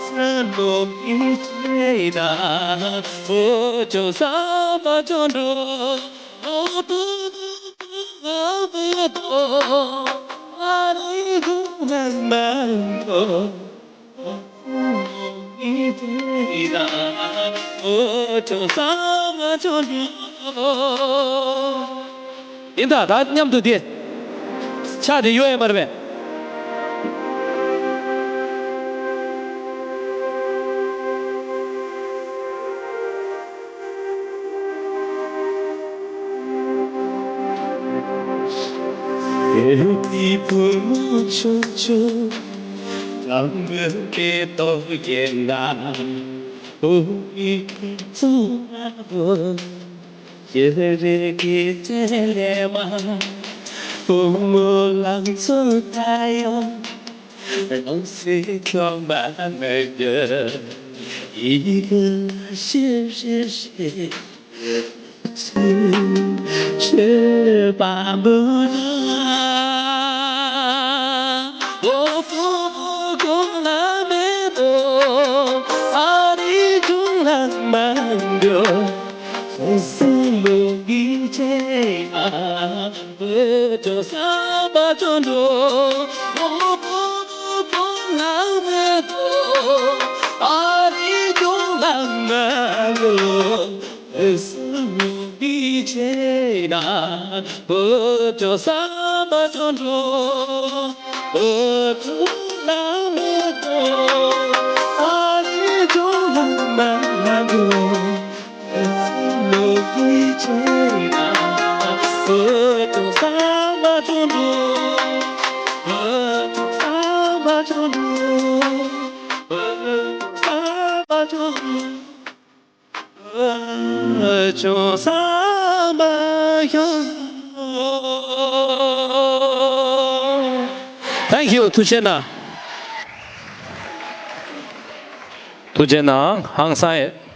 ཚ་ནོ་ཡིན་ཆེ་ན། འོ་ཅོ་ས་མ་ཅོ་འགྲོ། ཡིན་ད་ད་མཉམ་དུ་དེ་ཕྱག་དེ་གཡོག་ཡས་མ་རེད་པས། ང་མོས་པའི་ཏོག་གི་ང་བུ་ཡི་ཚུ་ང་བུ་ཡི་རེ་གི་ཅེ་ལེ་མ། བུ་མོ་ལང་ཚོ་ད་ཡོང་། རང་སྲིད་ཁྱོད་མ་མེད་ཡི་གེ་ཤེས་ཤེས་ཤེས། ཤེས་པ་མོ་ན། ཨོ་ཕོ་ཕོ་གོང་ལ་མེད་དོ། ཨ་རི་ཀྲུང་ལ་མ་འགྲོ། སེམས་ལོ་གི་ཆེ་ན། བོད་ཀྱི་བསམ་པ་ཅན་འགྲོ། ཨོ་ཕོ་ཕོ་གོང་ལ་མེད་དོ། ཨ་རི་ཀྲུང་ལ་མ་འགྲོ། བོད་ཀྱི་བསམ་པ་ཅན་འགྲོ། བོད་ཀྱི་བསམ་པ་ཅན་འགྲོ། ཨ་རི་ཀྲུང་ལ་མ་འགྲོ། བོད་ཀྱི་བསམ་པ་ཅན་འགྲོ། བོད་ཀྱི་བསམ་པ་ཅན་འགྲོ། བོད་ཀྱི་བསམ་པ་ཅན་འགྲོ། བོད་ཀྱི་བསམ་པ་ཅན་འགྲོ། Thank you. ཐུགས་རྗེ་གནང་། ཐུགས་རྗེ་གནང་། ཧང་སང་ཡོད།